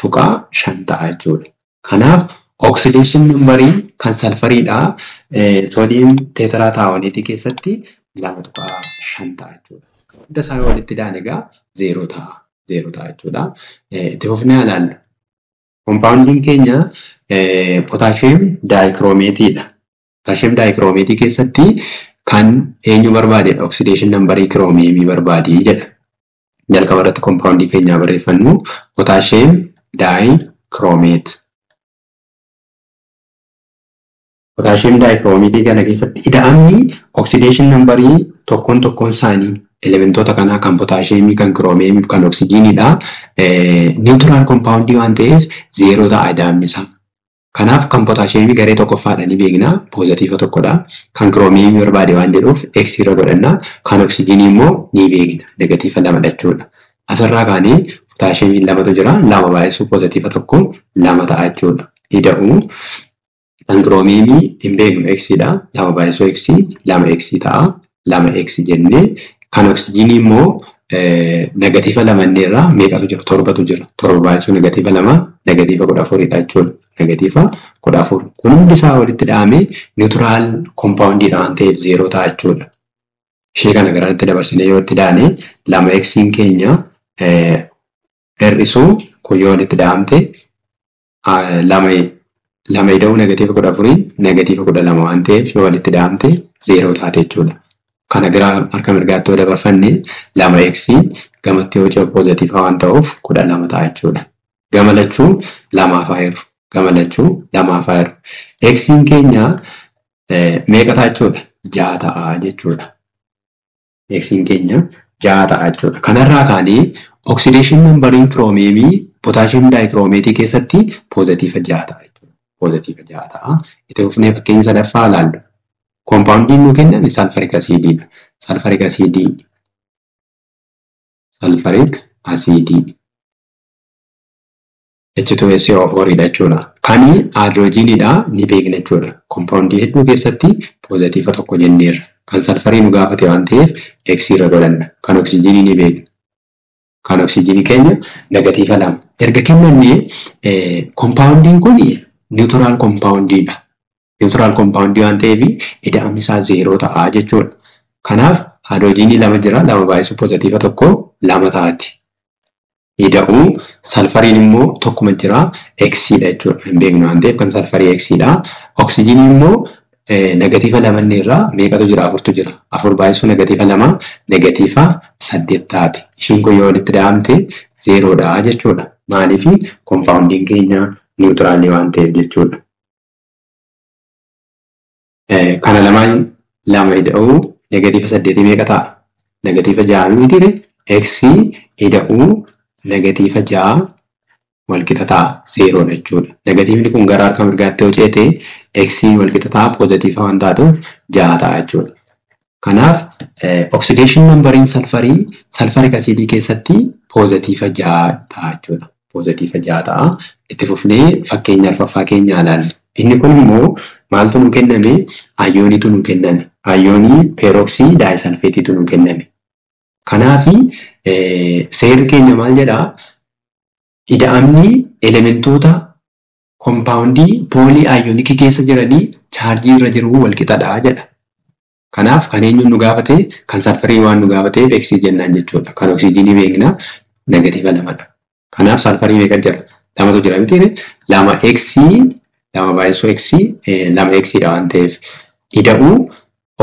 2.5 ta'a jechuudha. Kanaaf oxidation numberii kan salfariidhaa soodiyeem teetiraataawoneetii keessatti 2.5 ta'a jechuudha. Hunda isaa yoo walitti da'an egaa 0 ta'a. 0 ta'a jechuudha. Itti fufnee ilaallu. Kompaawundiin keenya pootaashiyeem daayikiroomeetiidha. Pootaashiyeem daayikiroomeetii keessatti kan eenyu barbaadedha? Oxidation numberii kiroomiyeemii barbaadii jedha. Jalqaba irratti kompaawundii keenyaa barreeffannu pootaashiyeem daayikiroomeet. Pootaashiyeem daayikiroomeetii kana keessatti ida'amni oxidation numberii tokkoon tokkoon isaanii elementoota kanaa kan pootaashiyeemii, kan kiroomiyeemii fi kan oksijiiniidha. Niwutiraal kompaawundii waan ta'eef 0 ta'a ida'amni isaa. Kanaaf kan pootaashiyeemii garee tokkoffaadha ni beekna poozitiiva 1dha. Kan kiroomiyeemii barbaade waan jedhuuf X irra godhanna. Kan oksijiinii immoo ni beekna negatiiva 2 jechuudha. Asirraa kaanee pootaashiyeemiin 2tu jira 2 baay'isuu poozitiiva 1 2 ta'a jechuudha. Ida'uu kan kiroomiyeemii hin beeknu X dha. 2 baay'isuu X 2x ta'a. 2x jennee kan oksijiinii immoo negatiiva 2 irraa meeqatu jira? 7tu jira. 7 baay'isuu negatiiva 2 negatiiva 14 dha jechuudha. Negatiiva 14. Kun hundi isaa walitti dha'amee niwutiraal kompaawundiidha waan ta'eef 0 ta'a jechuudha. Ishee kana garanatti dabarsinee yoo itti daane 2x keenya hir'isuu kun yoo walitti dha'amte 2 ida'uu negatiiva 14 negatiiva 12 waan ta'eef yoo walitti dha'amte 0 taate jechuudha. Kana gara harka mirgaatti yoo dabarfanne 2x gamatti yoo ce'u poozitiiva waan ta'uuf 12 ta'a jechuudha. Gama lachuu 2 haa hir'u. Gama lachuu lamaaf haa hirru. X'n keenya meeqa ta'a jechuudha? 6 ta'a jechuudha. X'n keenya 6 ta'a jechuudha. Kanarraa kaanee oxidation numberiin kiroomeemii potaashiyeem daayikiroomeetii keessatti poozitiiva 6 ta'a jechuudha. Poozitiiva 6 ta'a. Itti fufnee fakkeenya sadaffaa ilaallu. Koompaawundiin nuu kenname salfarik asiidiidha. Salfarik asiidii. Salfarik asiidii. H2SO4 dha jechuudha. Kani haayidroojiniidha ni beekna jechuudha. Koompaawundii hedduu keessatti poozitiiva 1 jenneerra. Kan salfarii nu gaafate waan ta'eef X irra godhanna. Kan oksijiinii ni beekna. Kan oksijiinii keenya negatiiva 2. Erga kennannee koompaawundiin kun niwutiraal koompaawundiidha. Niwutiraal koompaawundii waan ta'eef ida'amni isaa 0 ta'a jechuudha. Kanaaf haayidroojinii 2 jira. 2 baay'isu poozitiiva 1 2 taati. Ida'uu salfariin immoo tokkuma jira X dha jechuudha. Hin beeknu waan ta'eef kan salfarii X dha. Oksijiinii immoo negatiiva 2 irraa meeqatu jira? 4tu jira. 4 baay'isuu negatiiva 2 negatiiva 8 taati. Ishiin kun yoo walitti ida'amte 0 dha jechuudha. Maaliif koompaawundiin keenya niwutiraalii waan ta'eef jechuudha. Kana lamaan 2 ida'uu negatiiva 8 meeqa ta'a? Negatiiva 6 mitiire X ida'uu negatiiva 6 walqixa ta'a 0 dha jechuudha. Negatiivni kun gara harka mirgaatti yoo ceete X walqixa ta'a poozitiiva waan taatuuf 6 ta'a jechuudha. Kanaaf oxidation numberiin salfarii salfarik asiidii keessatti poozitiiva 6 ta'a jechuudha. Poozitiiva 6 ta'a. Itti fufnee fakkeenya arfaffaa keenya ilaallu. Inni kun immoo maaltu nu kenname? Ayooniitu nu kenname. Ayoonii peerooksii daayisalfeetiitu nu kenname. Kanaafi seerri keenya maal jedhaa? Ida'amni elementoota koompaawundii poolii ayoonikii keessa jiranii chaarjii irra jiru walqixadha jedha. Kanaaf kan eenyuun nu gaafate? Kan salfarii waan nu gaafateef X jennaan jechuudha. Kan oksijiinii beekna negatiiva 2 dha. Kanaaf salfarii meeqa jira? 2tu jira mitiire? 2 X 2 baay'isuu X 2 X dha waan ta'eef ida'uu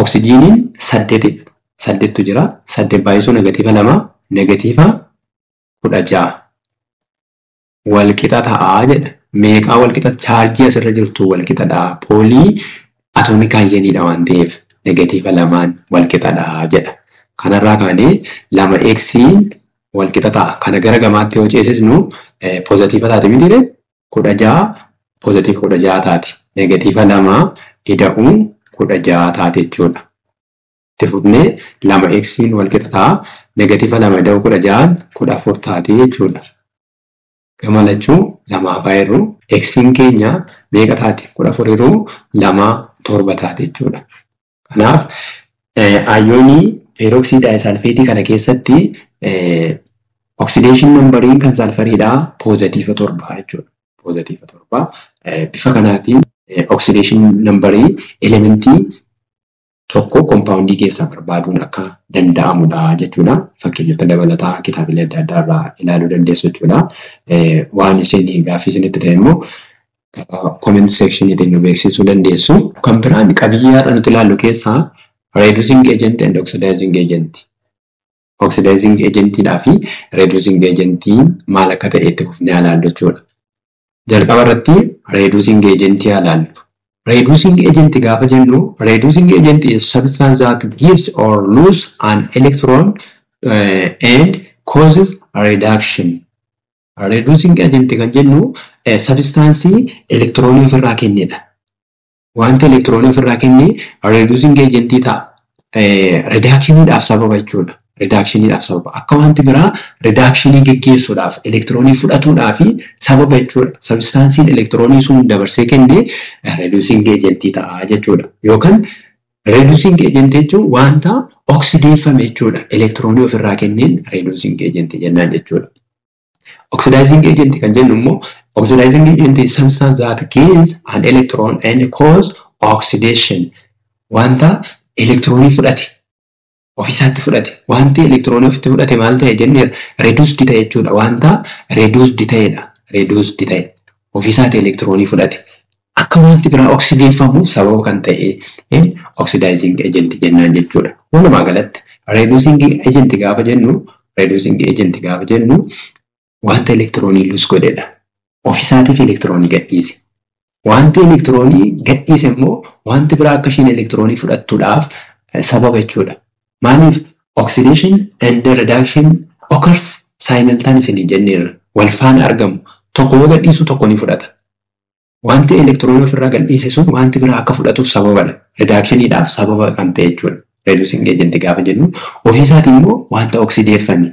oksijiiniin 8 dha. 8tu jira. 8 baay'isuu negatiiva 2 negatiiva 16 walqixa ta'a jedha. Meeqaa walqixa? Chaarjii asirra jirtu walqixadha. Poolii atoomik aayeniidha waan ta'eef negatiiva 2 walqixadha jedha. Kanarraa kaanee 2x walqixa ta'a. Kana gara gamaatti yoo ceesisnu poozitiiva taati mitiire? 16 poozitiiva 16 taati. Negatiiva 2 ida'uu 16 taati jechuudha. Itti fufnee 2x walqixa ta'a. Negatiiva 2 ida'uu 16 14 taati jechuudha. Gama lachuu 2 hiruu X'n keenya meeqa taati? 14 hiruu 2 7 taati jechuudha. Kanaaf ayoonii peerooksii daayisalfeetii kana keessatti oxidation numberiin kan salfariidhaa poozitiiva 7 jechuudha. Poozitiiva 7 bifa kanaatiin oxidation numberii elementii tokko koompaawundii keessaa barbaaduun akka danda'amudha jechuudha. Fakkeenyota dabalataa kitaabilee adda addaa irraa ilaaluu dandeessu jechuudha. Waan isin gaaffii isinitti ta'e immoo comment sectioniitiin nu beeksisuu dandeessu. Kan biraan qabiyyee har'a nuti ilaallu keessaa reducing agent and oxidizing agent. Oxidizing agentiidhaa fi reducing agentiin maal akka ta'e itti fufnee ilaallu jechuudha. Jalqaba irratti reducing agentii ilaallu. Reducing agent gaafa jennu, reducing agent is substance that gives or lose an electron and causes a reduction. Reducing agent kan jennu substaansii elektiroonii ofirraa kennedha. Wanti elektiroonii ofirraa kenne reducing agent ta'a. Reductioniidhaaf sababa jechuudha. Reductioniidhaaf sababa. Akka wanti biraa reductionii geggeessuudhaaf elektiroonii fudhatuudhaaf sababa jechuudha. Substaansiin elektiroonii sun dabarsee kenne reducing agent ta'a jechuudha. Yookaan reducing agent jechuun wanta oksideeffame jechuudha. Elektiroonii ofirraa kenneen reducing agent jennaan jechuudha. Oxidizing agent kan jennu immoo oxidizing agent is substance that gains an electron and cause oxidation. Wanta elektiroonii fudhate ofiisaatti fudhate. Wanti elektiroonii ofitti fudhate maal ta'e jenneera? Reduced ta'e jechuudha. Wanta reduced ta'edha. Reduced ta'e ofiisaatti elektiroonii fudhate. Akka wanti biraa oksideeffamuuf sababa kan ta'e oxidizing agent jennaan jechuudha. Walumaa galatti reducing agent gaafa jennu wanta elektiroonii lose godhedha. Ofiisaatiif elektiroonii gadhiise. Wanti elektiroonii gadhiise immoo wanti biraa akka ishiin elektiroonii fudhattuudhaaf sababa jechuudha. Maaliif oxidation and reduction occurs simultaneously jenneerra. Wal faana argamu. Tokko yoo gadhiisu tokko ni fudhata. Wanti elektiroonii ofirraa gadhiise sun wanti biraa akka fudhatuuf sababadha. Reductioniidhaaf sababa kan ta'e jechuudha. Reducing agent gaafa jennu ofiisaatii immoo wanta oksideeffame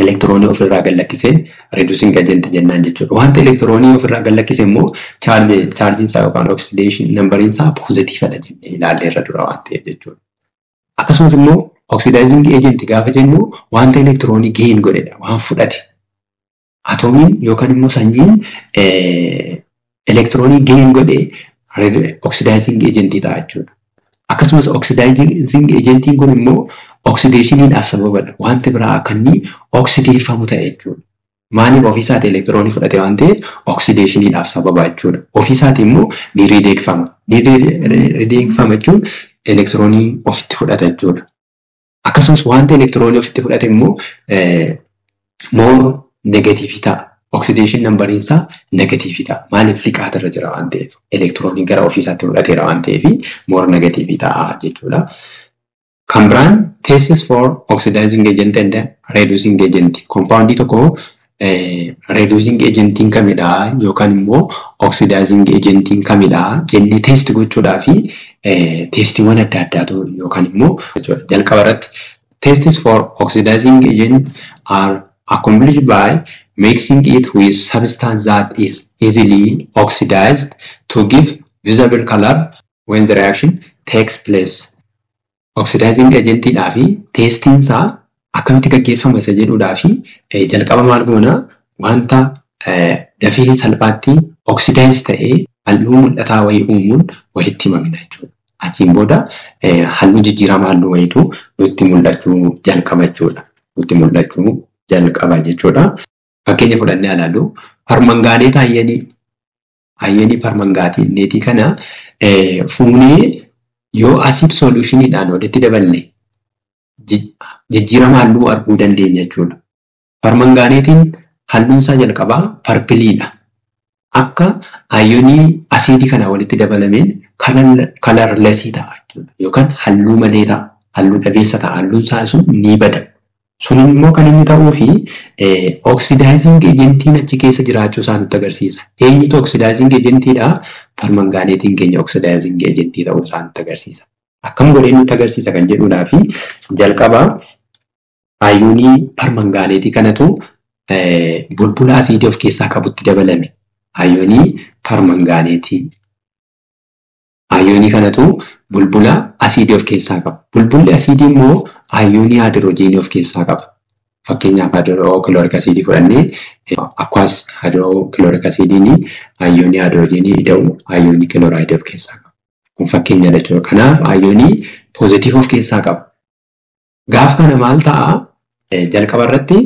elektiroonii ofirraa gad-lakkiseen reducing agent jennaan jechuudha. Wanta elektiroonii ofirraa gad-lakkise immoo chaarjiin isaa yookaan oxidation numberiin isaa poozitiifadha jennee ilaalleerra dura waan ta'eef jechuudha. Akkasumas immoo oxidizing agent gaafa jennu wanta elektiroonii gain godhedha, waan fudhate. Atoomiin yookaan immoo sanyiin elektiroonii gain godhe oxidizing agent ta'a jechuudha. Akkasumas oxidizing agentiin kun immoo oxidationiidhaaf sababadha. Wanti biraa akka inni oxideeffamu ta'e jechuudha. Maaliif ofiisaatii elektiroonii fudhate waan ta'eef oxidationiidhaaf sababa jechuudha. Ofiisaatii immoo ni rideegfama. Ni rideegfama jechuun elektiroonii ofitti fudhata jechuudha. Akkasumas wanta elektiroonii ofitti fudhate immoo more negatiivii ta'a. Oxidation numberiin isaa negatiivii ta'a. Maaliif liqaatirra jira waan ta'eef elektiroonii gara ofiisaatti fudhateera waan ta'eef more negatiivii ta'a jechuudha. Kan biraan tests for oxidizing agent and reducing agent. Compoundii tokko reducing agentiin kamidha yookaan immoo oxidizing agentiin kamidha jennee test gochuudhaa fi testiiwwan adda addaatu yookaan immoo jalqaba irratti tests for oxidizing agent are accomplished by mixing it with substance that is easily oxidized to give visible color when the reaction takes place. Oxidizing agentiidhaa fi testiin isaa akkamitti gaggeeffama isa jedhuudhaa fi jalqaba maal goona wanta dafee salphaatti oxidize ta'ee halluu mul'ataa wayii uumuun walitti makna jechuudha. Achiin booda halluu jijjiirama halluu wayiitu nutti mul'achuu jalqaba jechuudha. Nutti mul'achuu jalqaba jechuudha. Fakkeenya fudhannee ilaallu permanganate ionii permanganateii kana fuunee yoo acid solutioniidhaan walitti daballe jijjiirama halluu arguu dandeenya jechuudha. Permanganateiin halluun isaa jalqabaa purpleiidha. Akka ionii asiidii kana walitti dabalameen colorlessii ta'a jechuudha. Yookaan halluu malee ta'a. Halluu dhabeessa ta'a. Halluun isaa sun ni bada. Sun immoo kan inni ta'uu fi oxidizing agentiin achi keessa jiraachuu isaa nutti agarsiisa. Eenyutu oxidizing agentiidha? Permanganateiin keenya oxidizing agentii ta'uu isaa nutti agarsiisa. Akkam godhee nutti agarsiisa kan jedhuudhaa fi jalqaba ionii permanganateii kanatu bulbula asiidii of keessaa qabutti dabalame. Ionii permanganateii. Ionii kanatu bulbula asiidii of keessaa qaba. Bulbulli asiidii immoo ionii haayidiroojiinii of keessaa qaba. Fakkeenyaaf hydrochloric acidii fudhannee aqueous hydrochloric acidiin ionii haayidiroojiinii ida'u ionii kilooraayidii of keessaa qaba. Kun fakkeenyadha jechuudha. Kanaaf ionii positive of keessaa qaba. Gaaf kana maal ta'a? Jalqaba irratti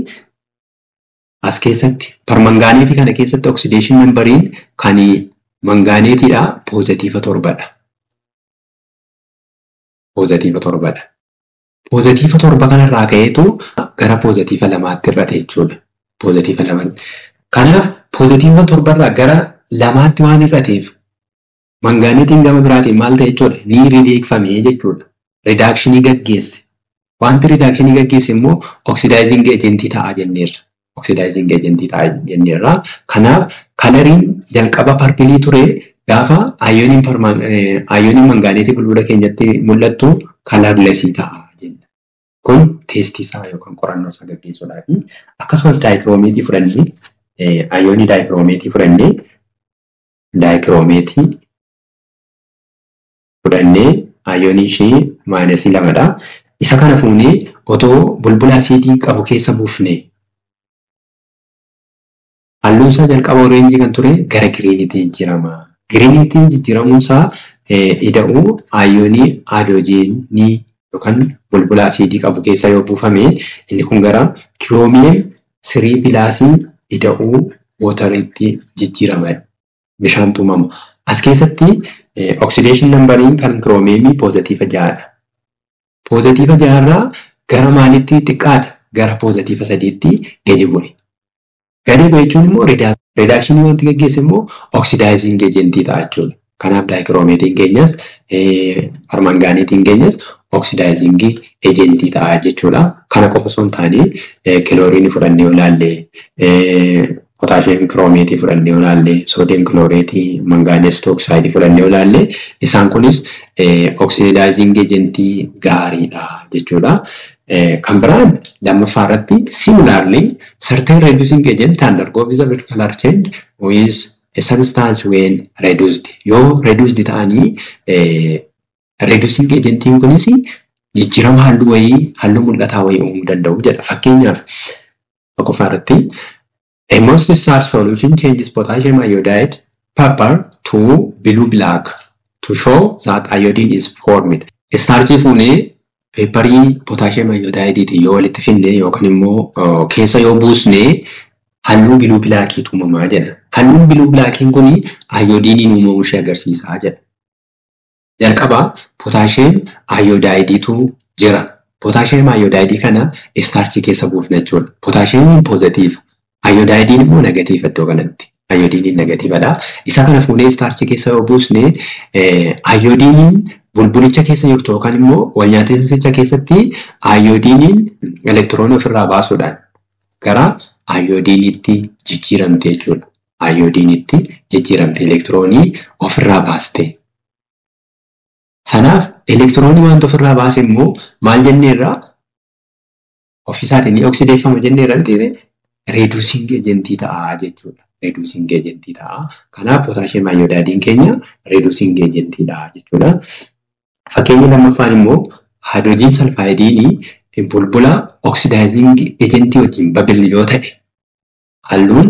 as keessatti permanganateii kana keessatti oxidation numberiin kan manganateiidha positive 7dha. Positive 7dha. Positive 7 kanarraa ka'eetu gara positive 2tti hir'ate jechuudha. Positive 2. Kanaaf positive 7rraa gara 2tti waan hir'ateef manganateiin gama biraatiin maal ta'e jechuudha? Ni rideegfame jechuudha. Reductionii gaggeesse. Wanti reductionii gaggeesse immoo oxidizing agentii ta'a jenneerra. Oxidizing agentii ta'a jenneerra. Kanaaf coloriin jalqaba purpleii ture gaafa ioniin manganateii bulbula keenyatti mul'attu colorlessii ta'a jenna. Kun testii isaa yookaan qorannoo isaa gaggeessuudhaafi akkasumas dichromateii fudhannee ionii dichromateii fudhannee dichromateii fudhannee ionii ishee minusii 2dha. Isa kana fuunee otoo bulbula asiidii qabu keessa buufne halluun isaa jalqaba orangeii kan ture gara greeniitti jijjiirama. Greeniitti jijjiiramuun isaa ida'uu ionii haayidiroojiinii yookaan bulbula asiidii qabu keessa yoo buufame inni kun gara chromium 3 plusii ida'uu wateriitti jijjiirama. Bishaantu uumama. As keessatti oxidation numberiin kan chromiumii positive 6dha. Positive 6rraa gara maalitti xiqqaate? Gara positive 3tti gadi bu'e. Gadi bu'e jechuun immoo reductionii wanti gaggeesse immoo oxidizing agentii ta'a jechuudha. Kanaaf daayikroomeetiin keenyas permanganeetiin keenyas oxidizing agentii ta'a jechuudha. Kana qofa osoo hin taane kilooriinii fudhannee ilaalle, potaashiyeem kiroomeetii fudhannee ilaalle, soodiyeem kilooreetii, manganees oksayidii fudhannee ilaalle isaan kunis oxidizing agentii gaariidha jechuudha. Kan biraan lammaffaa irratti similarly certain reducing agent undergo visible color change with a substance when reduced. Yoo reduced ta'anii reducing agentiin kunis jijjiirama halluu wayii, halluu mul'ataa wayii uumuu danda'u jedha. Fakkeenyaaf tokkoffaa irratti a most starch solution changes potassium iodide purple to blue black to show that iodine is formed. Starchii fuunee peeparii potassium iodideetiin yoo walitti finne yookaan immoo keessa yoo buusne halluu blue blackiitu uumamaa jedha. Halluun blue blackiin kun iodiiniin uumamuu ishee agarsiisaa jedha. Jalqaba potassium iodideetu jira. Potassium iodide kana starchii keessa buufna jechuudha. Potassiumiin poozitiiva. Iodidiin immoo negatiiva iddoo kanatti. Iodiiniin negatiivadha. Isa kana fuunee starchii keessa yoo buusne iodiiniin bulbulicha keessa jirtu yookaan immoo wal nyaatisicha keessatti iodiiniin elektiroonii ofirraa baasuudhaan gara iodiiniitti jijjiiramte jechuudha. Iodiiniitti jijjiiramte elektiroonii ofirraa baaste. Sanaaf elektiroonii wanta ofirraa baase immoo maal jenneerraa ofiisaatiin ni oksideeffama jenneerra miti reducing agentii ta'a jechuudha. Reducing agentii ta'a. Kanaaf potassium iodidiin keenya reducing agentiidha jechuudha. Fakkeenyi lammaffaan immoo hydrogen sulfidiin bulbula oxidizing agentii wajjin bubble yoo ta'e halluun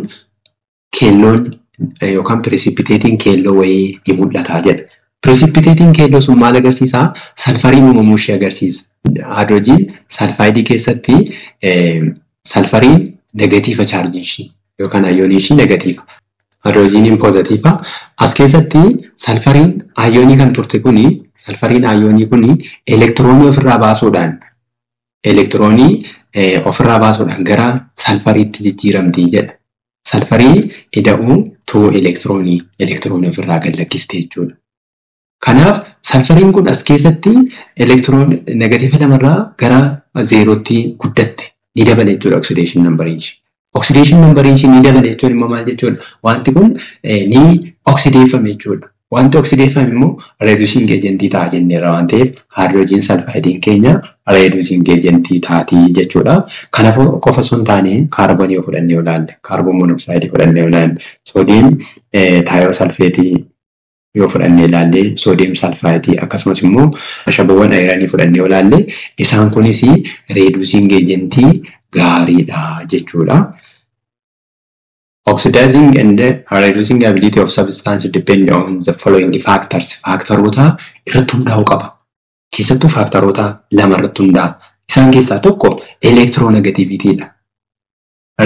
keelloon yookaan precipitatiin keelloo wayii ni mul'ata jedha. Precipitatiin keelloo sun maal agarsiisaa? Salfariin uumamuu ishee agarsiisa. Hydrogen sulfidii keessatti salfariin negatiiva chaarjii ishii yookaan ayoonii ishii negatiiva. Hydrogeniin poozitiiva. As keessatti salfariin ayoonii kan turte kuni salfariin ayoonii kuni elektiroonii ofirraa baasuudhaan elektiroonii ofirraa baasuudhaan gara salfariitti jijjiiramti jedha. Salfarii ida'uu tuu elektiroonii elektiroonii ofirraa gad lakkiste jechuudha. Kanaaf salfariin kun as keessatti elektiroon negatiiva lamarraa gara zeerootti guddatte ni dabale jechuudha oxidation numberiin ishee. Oxidation numberiin ishee ni dabale jechuun immoo maal jechuudha? Wanti kun ni oksideeffame jechuudha. Wanti oksideeffame immoo reducing agentii ta'a jenneerra waan ta'eef hydrogen sulfidiin keenya reducing agentii taati jechuudha. Kanaafuu qofa osoo hin taane kaarboonii yoo fudhannee ilaalle, kaarboon monoksayidii fudhannee ilaalle, soodiyeem taayosalfeetii yoo fudhannee ilaalle, soodiyeem salfaayitii akkasumas immoo ashaboowwan ayiranii fudhannee ilaalle isaan kunis reducing agentii gaariidha jechuudha. Oxidizing and reducing ability of substance depend on the following factors. Faaktaroota irratti hundaa'uu qaba. Keessattuu faaktaroota lama irratti hundaa'a. Isaan keessaa tokko elektiroonegatiivitiidha.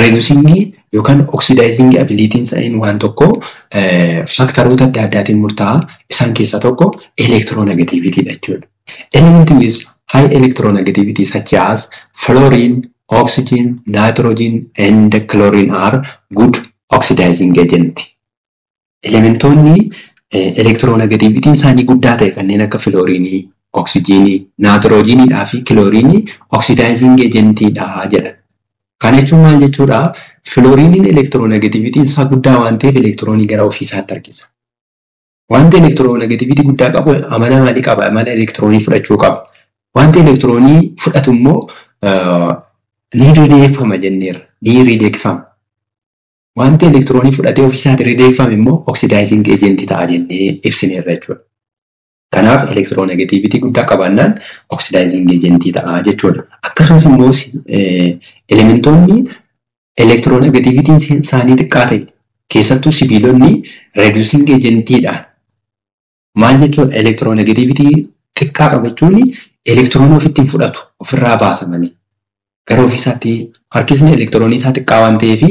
Reducing yookaan oxidizing abilitiin isaanii waan tokko faaktaroota adda addaatiin murtaa'a. Isaan keessaa tokko elektiroonegatiivitiidha jechuudha. Element with high electronegativity such as fluorine, oxygen, nitrogen and chlorine are good oxidizing agent. Elementoonni elektiroonegatiivitiin isaanii guddaa ta'e kanneen akka filooriinii, oksijiinii, naatiroojiiniidhaa fi kilooriinii oxidizing agentiidha jedha. Kana jechuun maal jechuudha? Filooriiniin elektiroonegatiivitiin isaa guddaa waan ta'eef elektiroonii gara ofiisaatti harkisa. Wanti elektiroonegatiivitii guddaa qabu amala maalii qaba? Amala elektiroonii fudhachuu qaba. Wanti elektiroonii fudhatu immoo ni rideeffama jenneerra. Ni rideeffama. Wanti elektiroonii fudhatee ofiisaatti rideeffame immoo oxidizing agent ta'a jennee ibsineerra jechuudha. Kanaaf elektiroonegatiivitii guddaa qabaannaan oxidizing agent ta'a jechuudha. Akkasumas immoo elementoonni elektiroonegatiivitiin isaanii xiqqaa ta'e keessattuu sibiilonni reducing agentiidha. Maal jechuudha? Elektiroonegatiivitii xiqqaa qaba jechuun elektiroonii ofitti hin fudhatu ofirraa baasa malee. Gara ofiisaatti harkisni elektiroonii isaa xiqqaa waan ta'eef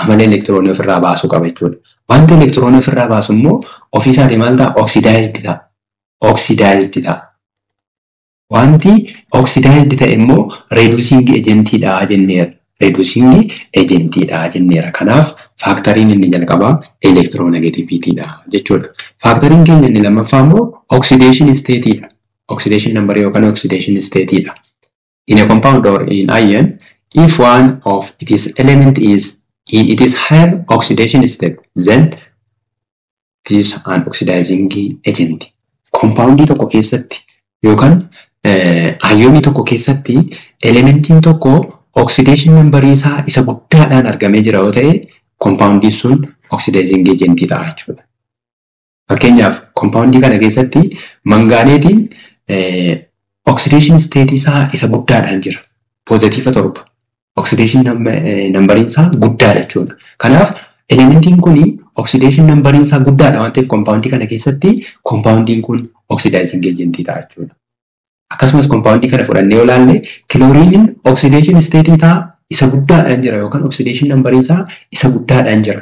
amala elektiroonii ofirraa baasuu qaba jechuudha. Wanti elektiroonii ofirraa baasu immoo ofiisaatii maal ta'a? Oxidized ta'a. Oxidized ta'a. Wanti oxidized ta'e immoo reducing agentiidha jenneerra. reducing agentiidha jenneera. Kanaaf factoriin inni jalqabaa electronegativitydha jechuudha. Factoriin keenya inni lammaffaa immoo oxidation stateidha. Oxidation number yookaan oxidation stateidha. In a compound or in ion, if one of its element is in its higher oxidation state, then it is an oxidizing agent. Compoundii tokko keessatti yookaan ionii tokko keessatti elementiin tokko oxidation number isaa isa guddaadhaan argamee jira yoo ta'e, compoundiin sun oxidizing agent ta'a jechuudha. Fakkeenyaaf, compoundii kana keessatti manganateiin oxidation state isaa isa guddaadhaan jira. Positive 7. Oxidation numberiin isaa guddaadha jechuudha. Kanaaf elementiin kun oxidation numberiin isaa guddaadha waan ta'eef, compoundii kana keessatti compoundiin kun oxidizing agent ta'a jechuudha. Akkasumas compoundii kana fudhannee yoo ilaalle, chlorineiin oxidation state isaa isa guddaadhaan jira yookaan oxidation numberiin isaa isa guddaadhaan jira.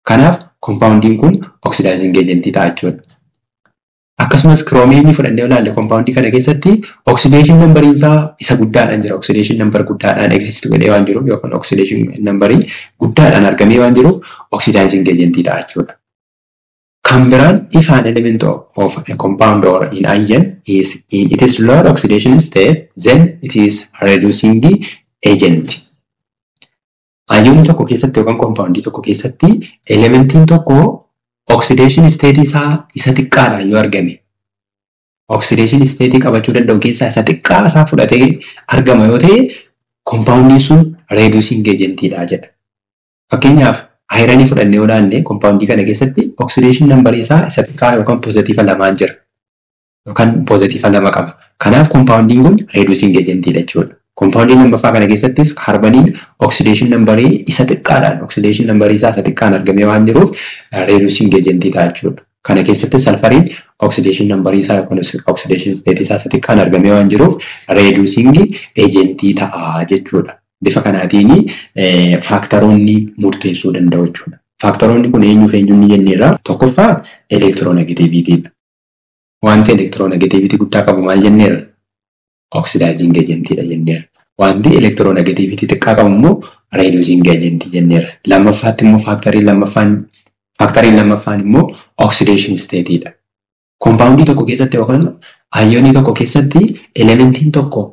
Kanaaf compoundiin kun oxidizing agent ta'a jechuudha. Akkasumas chromiumii fudhannee yoo ilaalle, compoundii kana keessatti oxidation numberiin isaa isa guddaadhaan jira. Oxidation number guddaadhaan exist godhee waan jiruuf yookaan oxidation numberii guddaadhaan argamee waan jiruuf oxidizing agent ta'a jechuudha. Kan biraan, if an element of a compound or in ion is in its lower oxidation state, then it is reducing agent. Ionii tokko keessatti yookaan compoundii tokko keessatti elementiin tokko oxidation state isaa isa xiqqaadhaan yoo argame, oxidation state qabachuu danda'u keessaa isa xiqqaa isaa fudhatee argama yoo ta'e, compoundiin sun reducing agentidha jedha. Fakkeenyaaf, ironii fudhannee yoo ilaalle, compoundii kana keessatti oxidation number isaa isa xiqqaa yookaan positive 2n jira. Yookaan positive 2 qaba. Kanaaf compoundiin kun reducing agentidha jechuudha. Compoundii lammaffaa kana keessattis carboniin oxidation numberii isa xiqqaadhaan, oxidation numberii isaa isa xiqqaan argamee waan jiruuf, reducing agentii ta'a jechuudha. Kana keessatti sulfuriin oxidation numberii isaa yookaan oxidation state isaa isa xiqqaan argamee waan jiruuf, reducing agentii ta'a jechuudha. Bifa kanaatiin factoroonni murteessuu danda'u jechuudha. Factoroonni kun eenyuuf eenyuun ni jenneerra. Tokkoffaa electronegativitydha. Wanti electronegativity guddaa qabu maal jenneerra? Oxidizing agentiidha jenneerra. Wanti electronegativity xiqqaa qabu immoo reducing agentii jenneerra. Lammaffaatti immoo factoriin lammaffaan immoo oxidation stateidha. Compoundii tokko keessatti yookaan ionii tokko keessatti elementiin tokko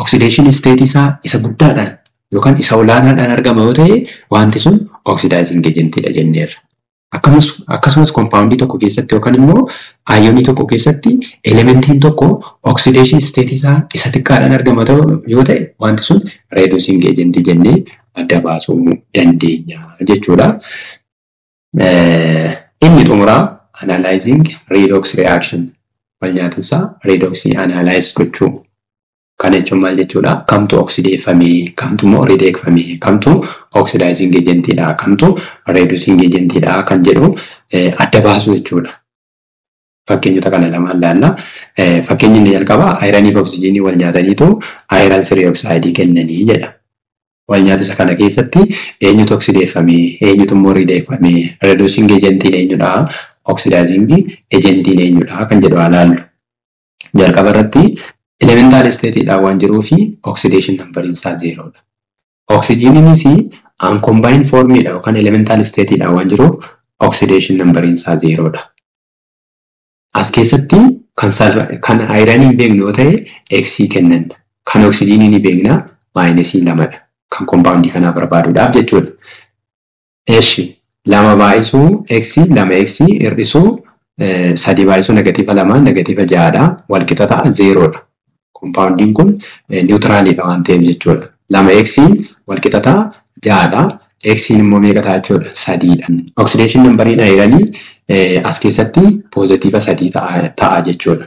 oxidation state isaa isa guddaadhaan yookaan isa olaanaadhaan argama yoo ta'e, wanti sun oxidizing agentiidha jenneerra. Akkasumas compoundii tokko keessatti yookaan immoo ionii tokko keessatti elementiin tokko oxidation state isaa isa xiqqaadhaan argama yoo ta'e, wanti sun reducing agentii jennee adda baasuu dandeenya jechuudha. Inni xumuraa analyzing redox reaction, wal nyaatinsa redoxii analyze gochuu. Kana jechuun maal jechuudha? Kamtu oxideeffamee, kamtu immoo redeeffamee, kamtu oxidizing agentiidha, kamtu reducing agentiidha kan jedhu adda baasuu jechuudha. Fakkeenyota kana lamaan ilaalla. Fakkeenyi inni jalqabaa ironii fi oksijiinii wal nyaataniitu iron three oxide kennanii jedha. Wal nyaatisa kana keessatti eenyutu oxideeffamee, eenyutu immoo redeeffamee, reducing agentiin eenyudha, oxidizing agentiin eenyudha kan jedhu haa ilaallu. Jalqaba irratti elemental stateidhaan waan jiruu fi oxidation numberiin isaa zerodha. Oksijiiniinis uncombined formidha yookaan elemental stateidhaan waan jiruuf, oxidation numberiin isaa zerodha. As keessatti kan ironii hin beeknu yoo ta'e, X kennan. Kan oksijiinii ni beekna, minus 2dha. Kan compoundii kanaa barbaaduudhaaf jechuudha. Eshi, lama baay'isuu X, lama X hir'isuu sadii baay'isuu negative 2, negative 6dha. Wal qixa ta'a zerodha. Compoundiin kun neutralidha waan ta'eef jechuudha. Lama X wal qixa ta'a 6dha. X immoo meeqa ta'a jechuudha? Sadiidha. Oxidation numberiin ironii as keessatti positive 3 ta'a jechuudha.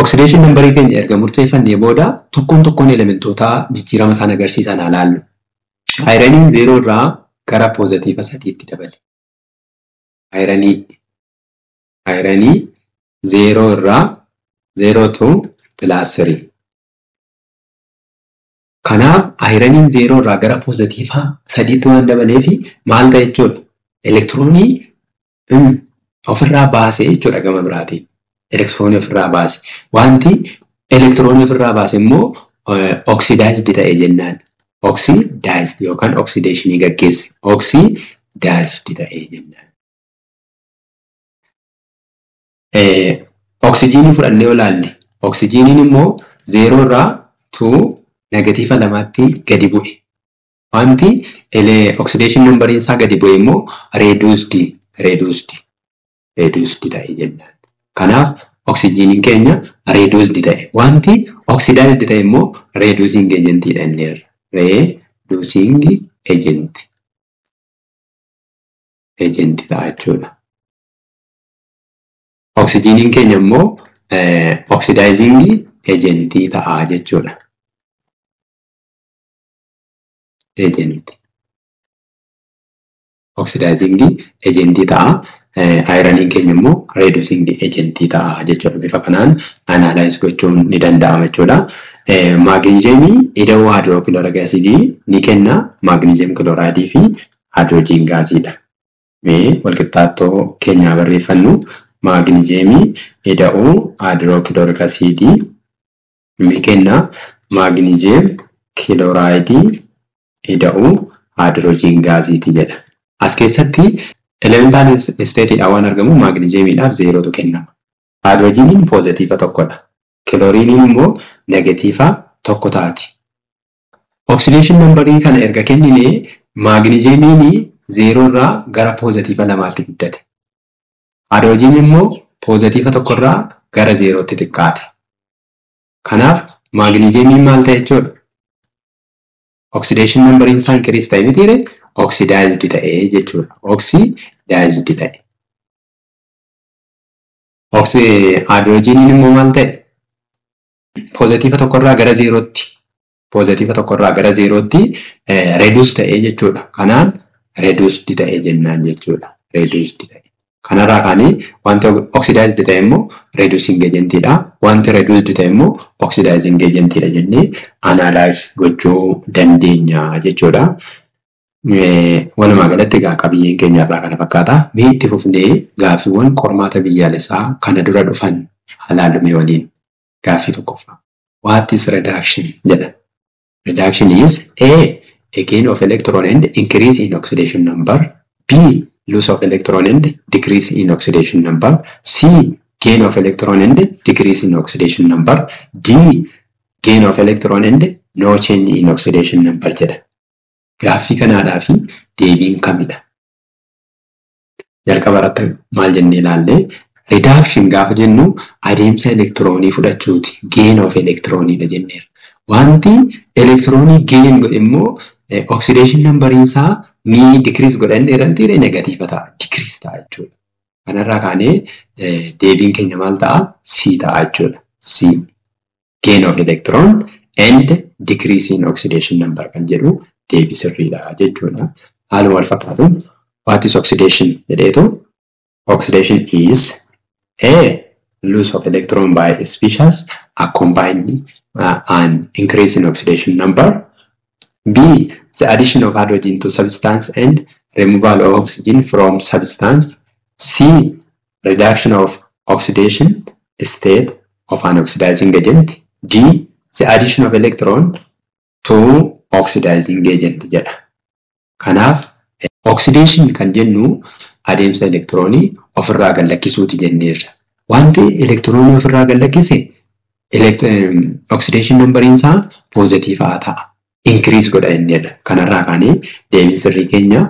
Oxidation numberii keenya erga murteeffannee booda, tokkoon tokkoon elementootaa jijjiirama isaan agarsiisan haa laallu. Ironiin zero irraa gara positive 3tti dabale. Ironii zero irraa, zero to plus 3. Kanaaf ironiin zero irraa gara positive 3tti waan dabaleef maal ta'e jechuudha? Elektiroonii ofirraa baasee jechuudha gama biraatiin. Elektiroonii ofirraa baase. Wanti elektiroonii ofirraa baase immoo oxidized ta'e jennaan. Oxidized yookaan oxidationii gaggeesse. Oxidized ta'ee jennaan. Oksijiinii fudhannee ilaalle. Oksijiiniin immoo 0 irraa to -2tti gadi bu'e. Wanti oxidation numberiin isaa gadi bu'e immoo reduced ta'e jennaan. Kanaaf oksijiiniin keenya reduced ta'e. Wanti oxidized ta'e immoo reducing agent dha jenneerra. Reducing agent ta'a jechuudha. Oksijiiniin keenya immoo oxidizing agent ta'a jechuudha. Agent. Oxidizing agent ta'a. Ironiin keenya immoo reducing agent ta'a jechuudha. Bifa kanaan analyze gochuun ni danda'ama jechuudha. Maagneeziyemii ida'uu haayidrookilooriik asiidii ni kenna. Maagneeziyem kilooraayidii fi haayidroojiin gaasiidha. Mee walqixxaattoo keenyaa barreeffannu. Maagneeziyemii ida'uu haayidrookilooriik asiidii ni kenna. Maagneeziyem kilooraayidii ida'uu haayidroojiin gaasiiti jedha. As keessatti elemental isteetiidhaan waan argamu maagneeziyemiidhaaf 0tu kennama. Haayidroojiniin poozitiiva 1dha. Kilooriiniin immoo -1 taati. Oxidation numberii kana erga kenninee maagneeziyemiin 0 irraa gara poozitiiva 2tti guddate. Haayidroojiniin immoo poozitiiva 1 irraa gara 0tti xiqqaate. Kanaaf maagneeziyemiin maal ta'e jechuudha? Oxidation numberiin isaa increase ta'e mitiire oxidized ta'e jechuudha. Oxidized ta'e. Haayidroojiniin immoo maal ta'e? Poozitiiva 1 irraa gara 0tti. Poozitiiva 1 irraa gara 0tti reduce ta'e jechuudha. Kanaan reduced ta'e jennaan jechuudha. Reduced ta'e. Kanarraa kaanee wanti oxidized ta'e immoo reducing agentidha. Wanti reduced ta'e immoo oxidizing agentidha jennee analyze gochuu dandeenya jechuudha. Walumaa galatti egaa qabiyyeen keenya irraa kana fakkaata. Mee itti fufnee gaaffiiwwan qormaata biyyaalessaa kana dura dhufan ilaallu waliin. Gaaffii tokkoffaa. What is reduction jedha. Reduction is A. A gain of electron and increase in oxidation number. B. Loss of electron and decrease in oxidation number. C. Gain of electron and decrease in oxidation number. D. Gain of electron and no change in oxidation number jedha. Gaaffii kanaadhaa fi deebiin kamidha? Jalqaba irratti maal jennee ilaalle? Reduction gaafa jennu adeemsa elektiroonii fudhachuuti. Gain of electronidha jenneerra. Wanti elektiroonii gain godhe immoo oxidation numberiin isaa ni decrease godhan dheerantiire negatiiva ta'a. Decrease ta'a jechuudha. Kanarraa kaanee deebiin keenya maal ta'a? C ta'a jechuudha. C. Gain of electron and decrease in oxidation number kan jedhu deebii sirriidha jechuudha. Haaluma wal fakkaatuun what is oxidation jedheetu oxidation is A. Loss of electron by a species accompanied an increase in oxidation number. B. The addition of hydrogen to substance and removal of oxygen from substance. C. Reduction of oxidation state of an oxidizing agent. D. The addition of electron to oxidizing agent jedha. Kanaaf oxidation kan jennu adeemsa elektiroonii ofirraa gad lakkisuuti jenneerra. Wanti elektiroonii ofirraa gad lakkise oxidation numberiin isaa poozitiivaa ta'a. Increase godha jenneerra. Kanarraa kaanee deebiin sirrii keenya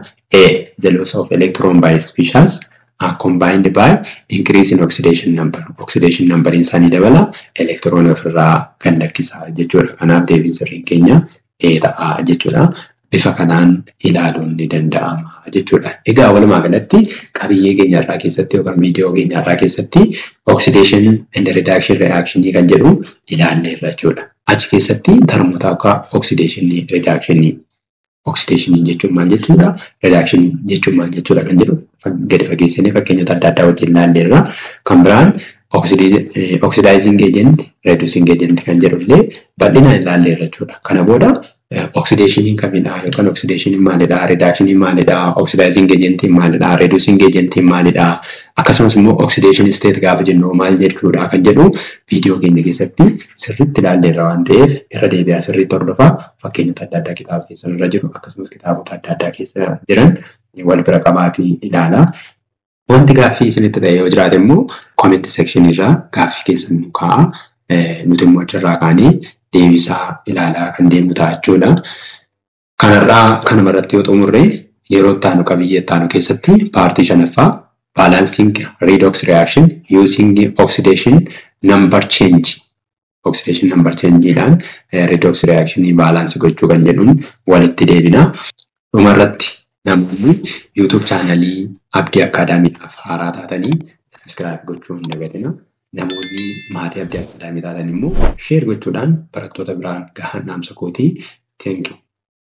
A. The loss of electron by species are combined by increase in oxidation number. Oxidation numberiin isaa ni dabala, elektiroonii ofirraa gad lakkisa jechuudha. Kanaaf deebiin sirriin keenya A ta'a jechuudha. Bifa kanaan ilaaluun ni danda'ama jechuudha. Egaa walumaa galatti qabiyyee keenya irraa keessatti yookaan viidiyoo keenya irraa keessatti oxidation and reduction reaction kan jedhu ilaalleerra jechuudha. Achi keessatti termoota akka oxidation, reduction, oxidation jechuun maal jechuudha? Reduction jechuun maal jechuudha kan jedhu gadi fageessinee fakkeenyota adda addaa wajjin ilaalleerra. Kan biraan oxidizing agent, reducing agent kan jedhu illee bal'inaan ilaalleerra jechuudha. Kana booda Oxidationiin kamidha yookaan oxidationiin maalidha, reductioniin maalidha, oxidizing agentiin maalidha, reducing agentiin maalidha, akkasumas immoo oxidation state gaafa jennu maal jechuudha kan jedhu viidiyoo keenya keessatti sirriitti ilaalleerra waan ta'eef irra deebi'aa sirriitti hordofaa. Fakkeenyota adda addaa kitaaba keessan irra jiru akkasumas kitaabota adda addaa keessa jiran wal bira qabaatii ilaalaa. Wanti gaaffii isinitti ta'e yoo jiraate immoo comment section irraa gaaffii keessan nu kaa'a. Nuti immoo achirraa kaanee deebisaa ilaalaa kan deemnu ta'a jechuudha. Kanarraa kanuma irratti yoo xumurre, yeroo itti aanu qabiyyee itti aanu keessatti paartii shanaffaa, balancing redox reaction using oxidation number change, oxidation number changeedhaan redox reaction balance gochuu kan jedhuun walitti deebina. Dhumarratti namoonni YouTube chaanalii Abdii Akkaadaamiidhaaf haaraa taatanii subscribe gochuu hin dagatina. Namoonni maatii Abdii Akkaadaamii taatan immoo share gochuudhaan barattoota biraan gahan dhaamsa kootii. Thank you.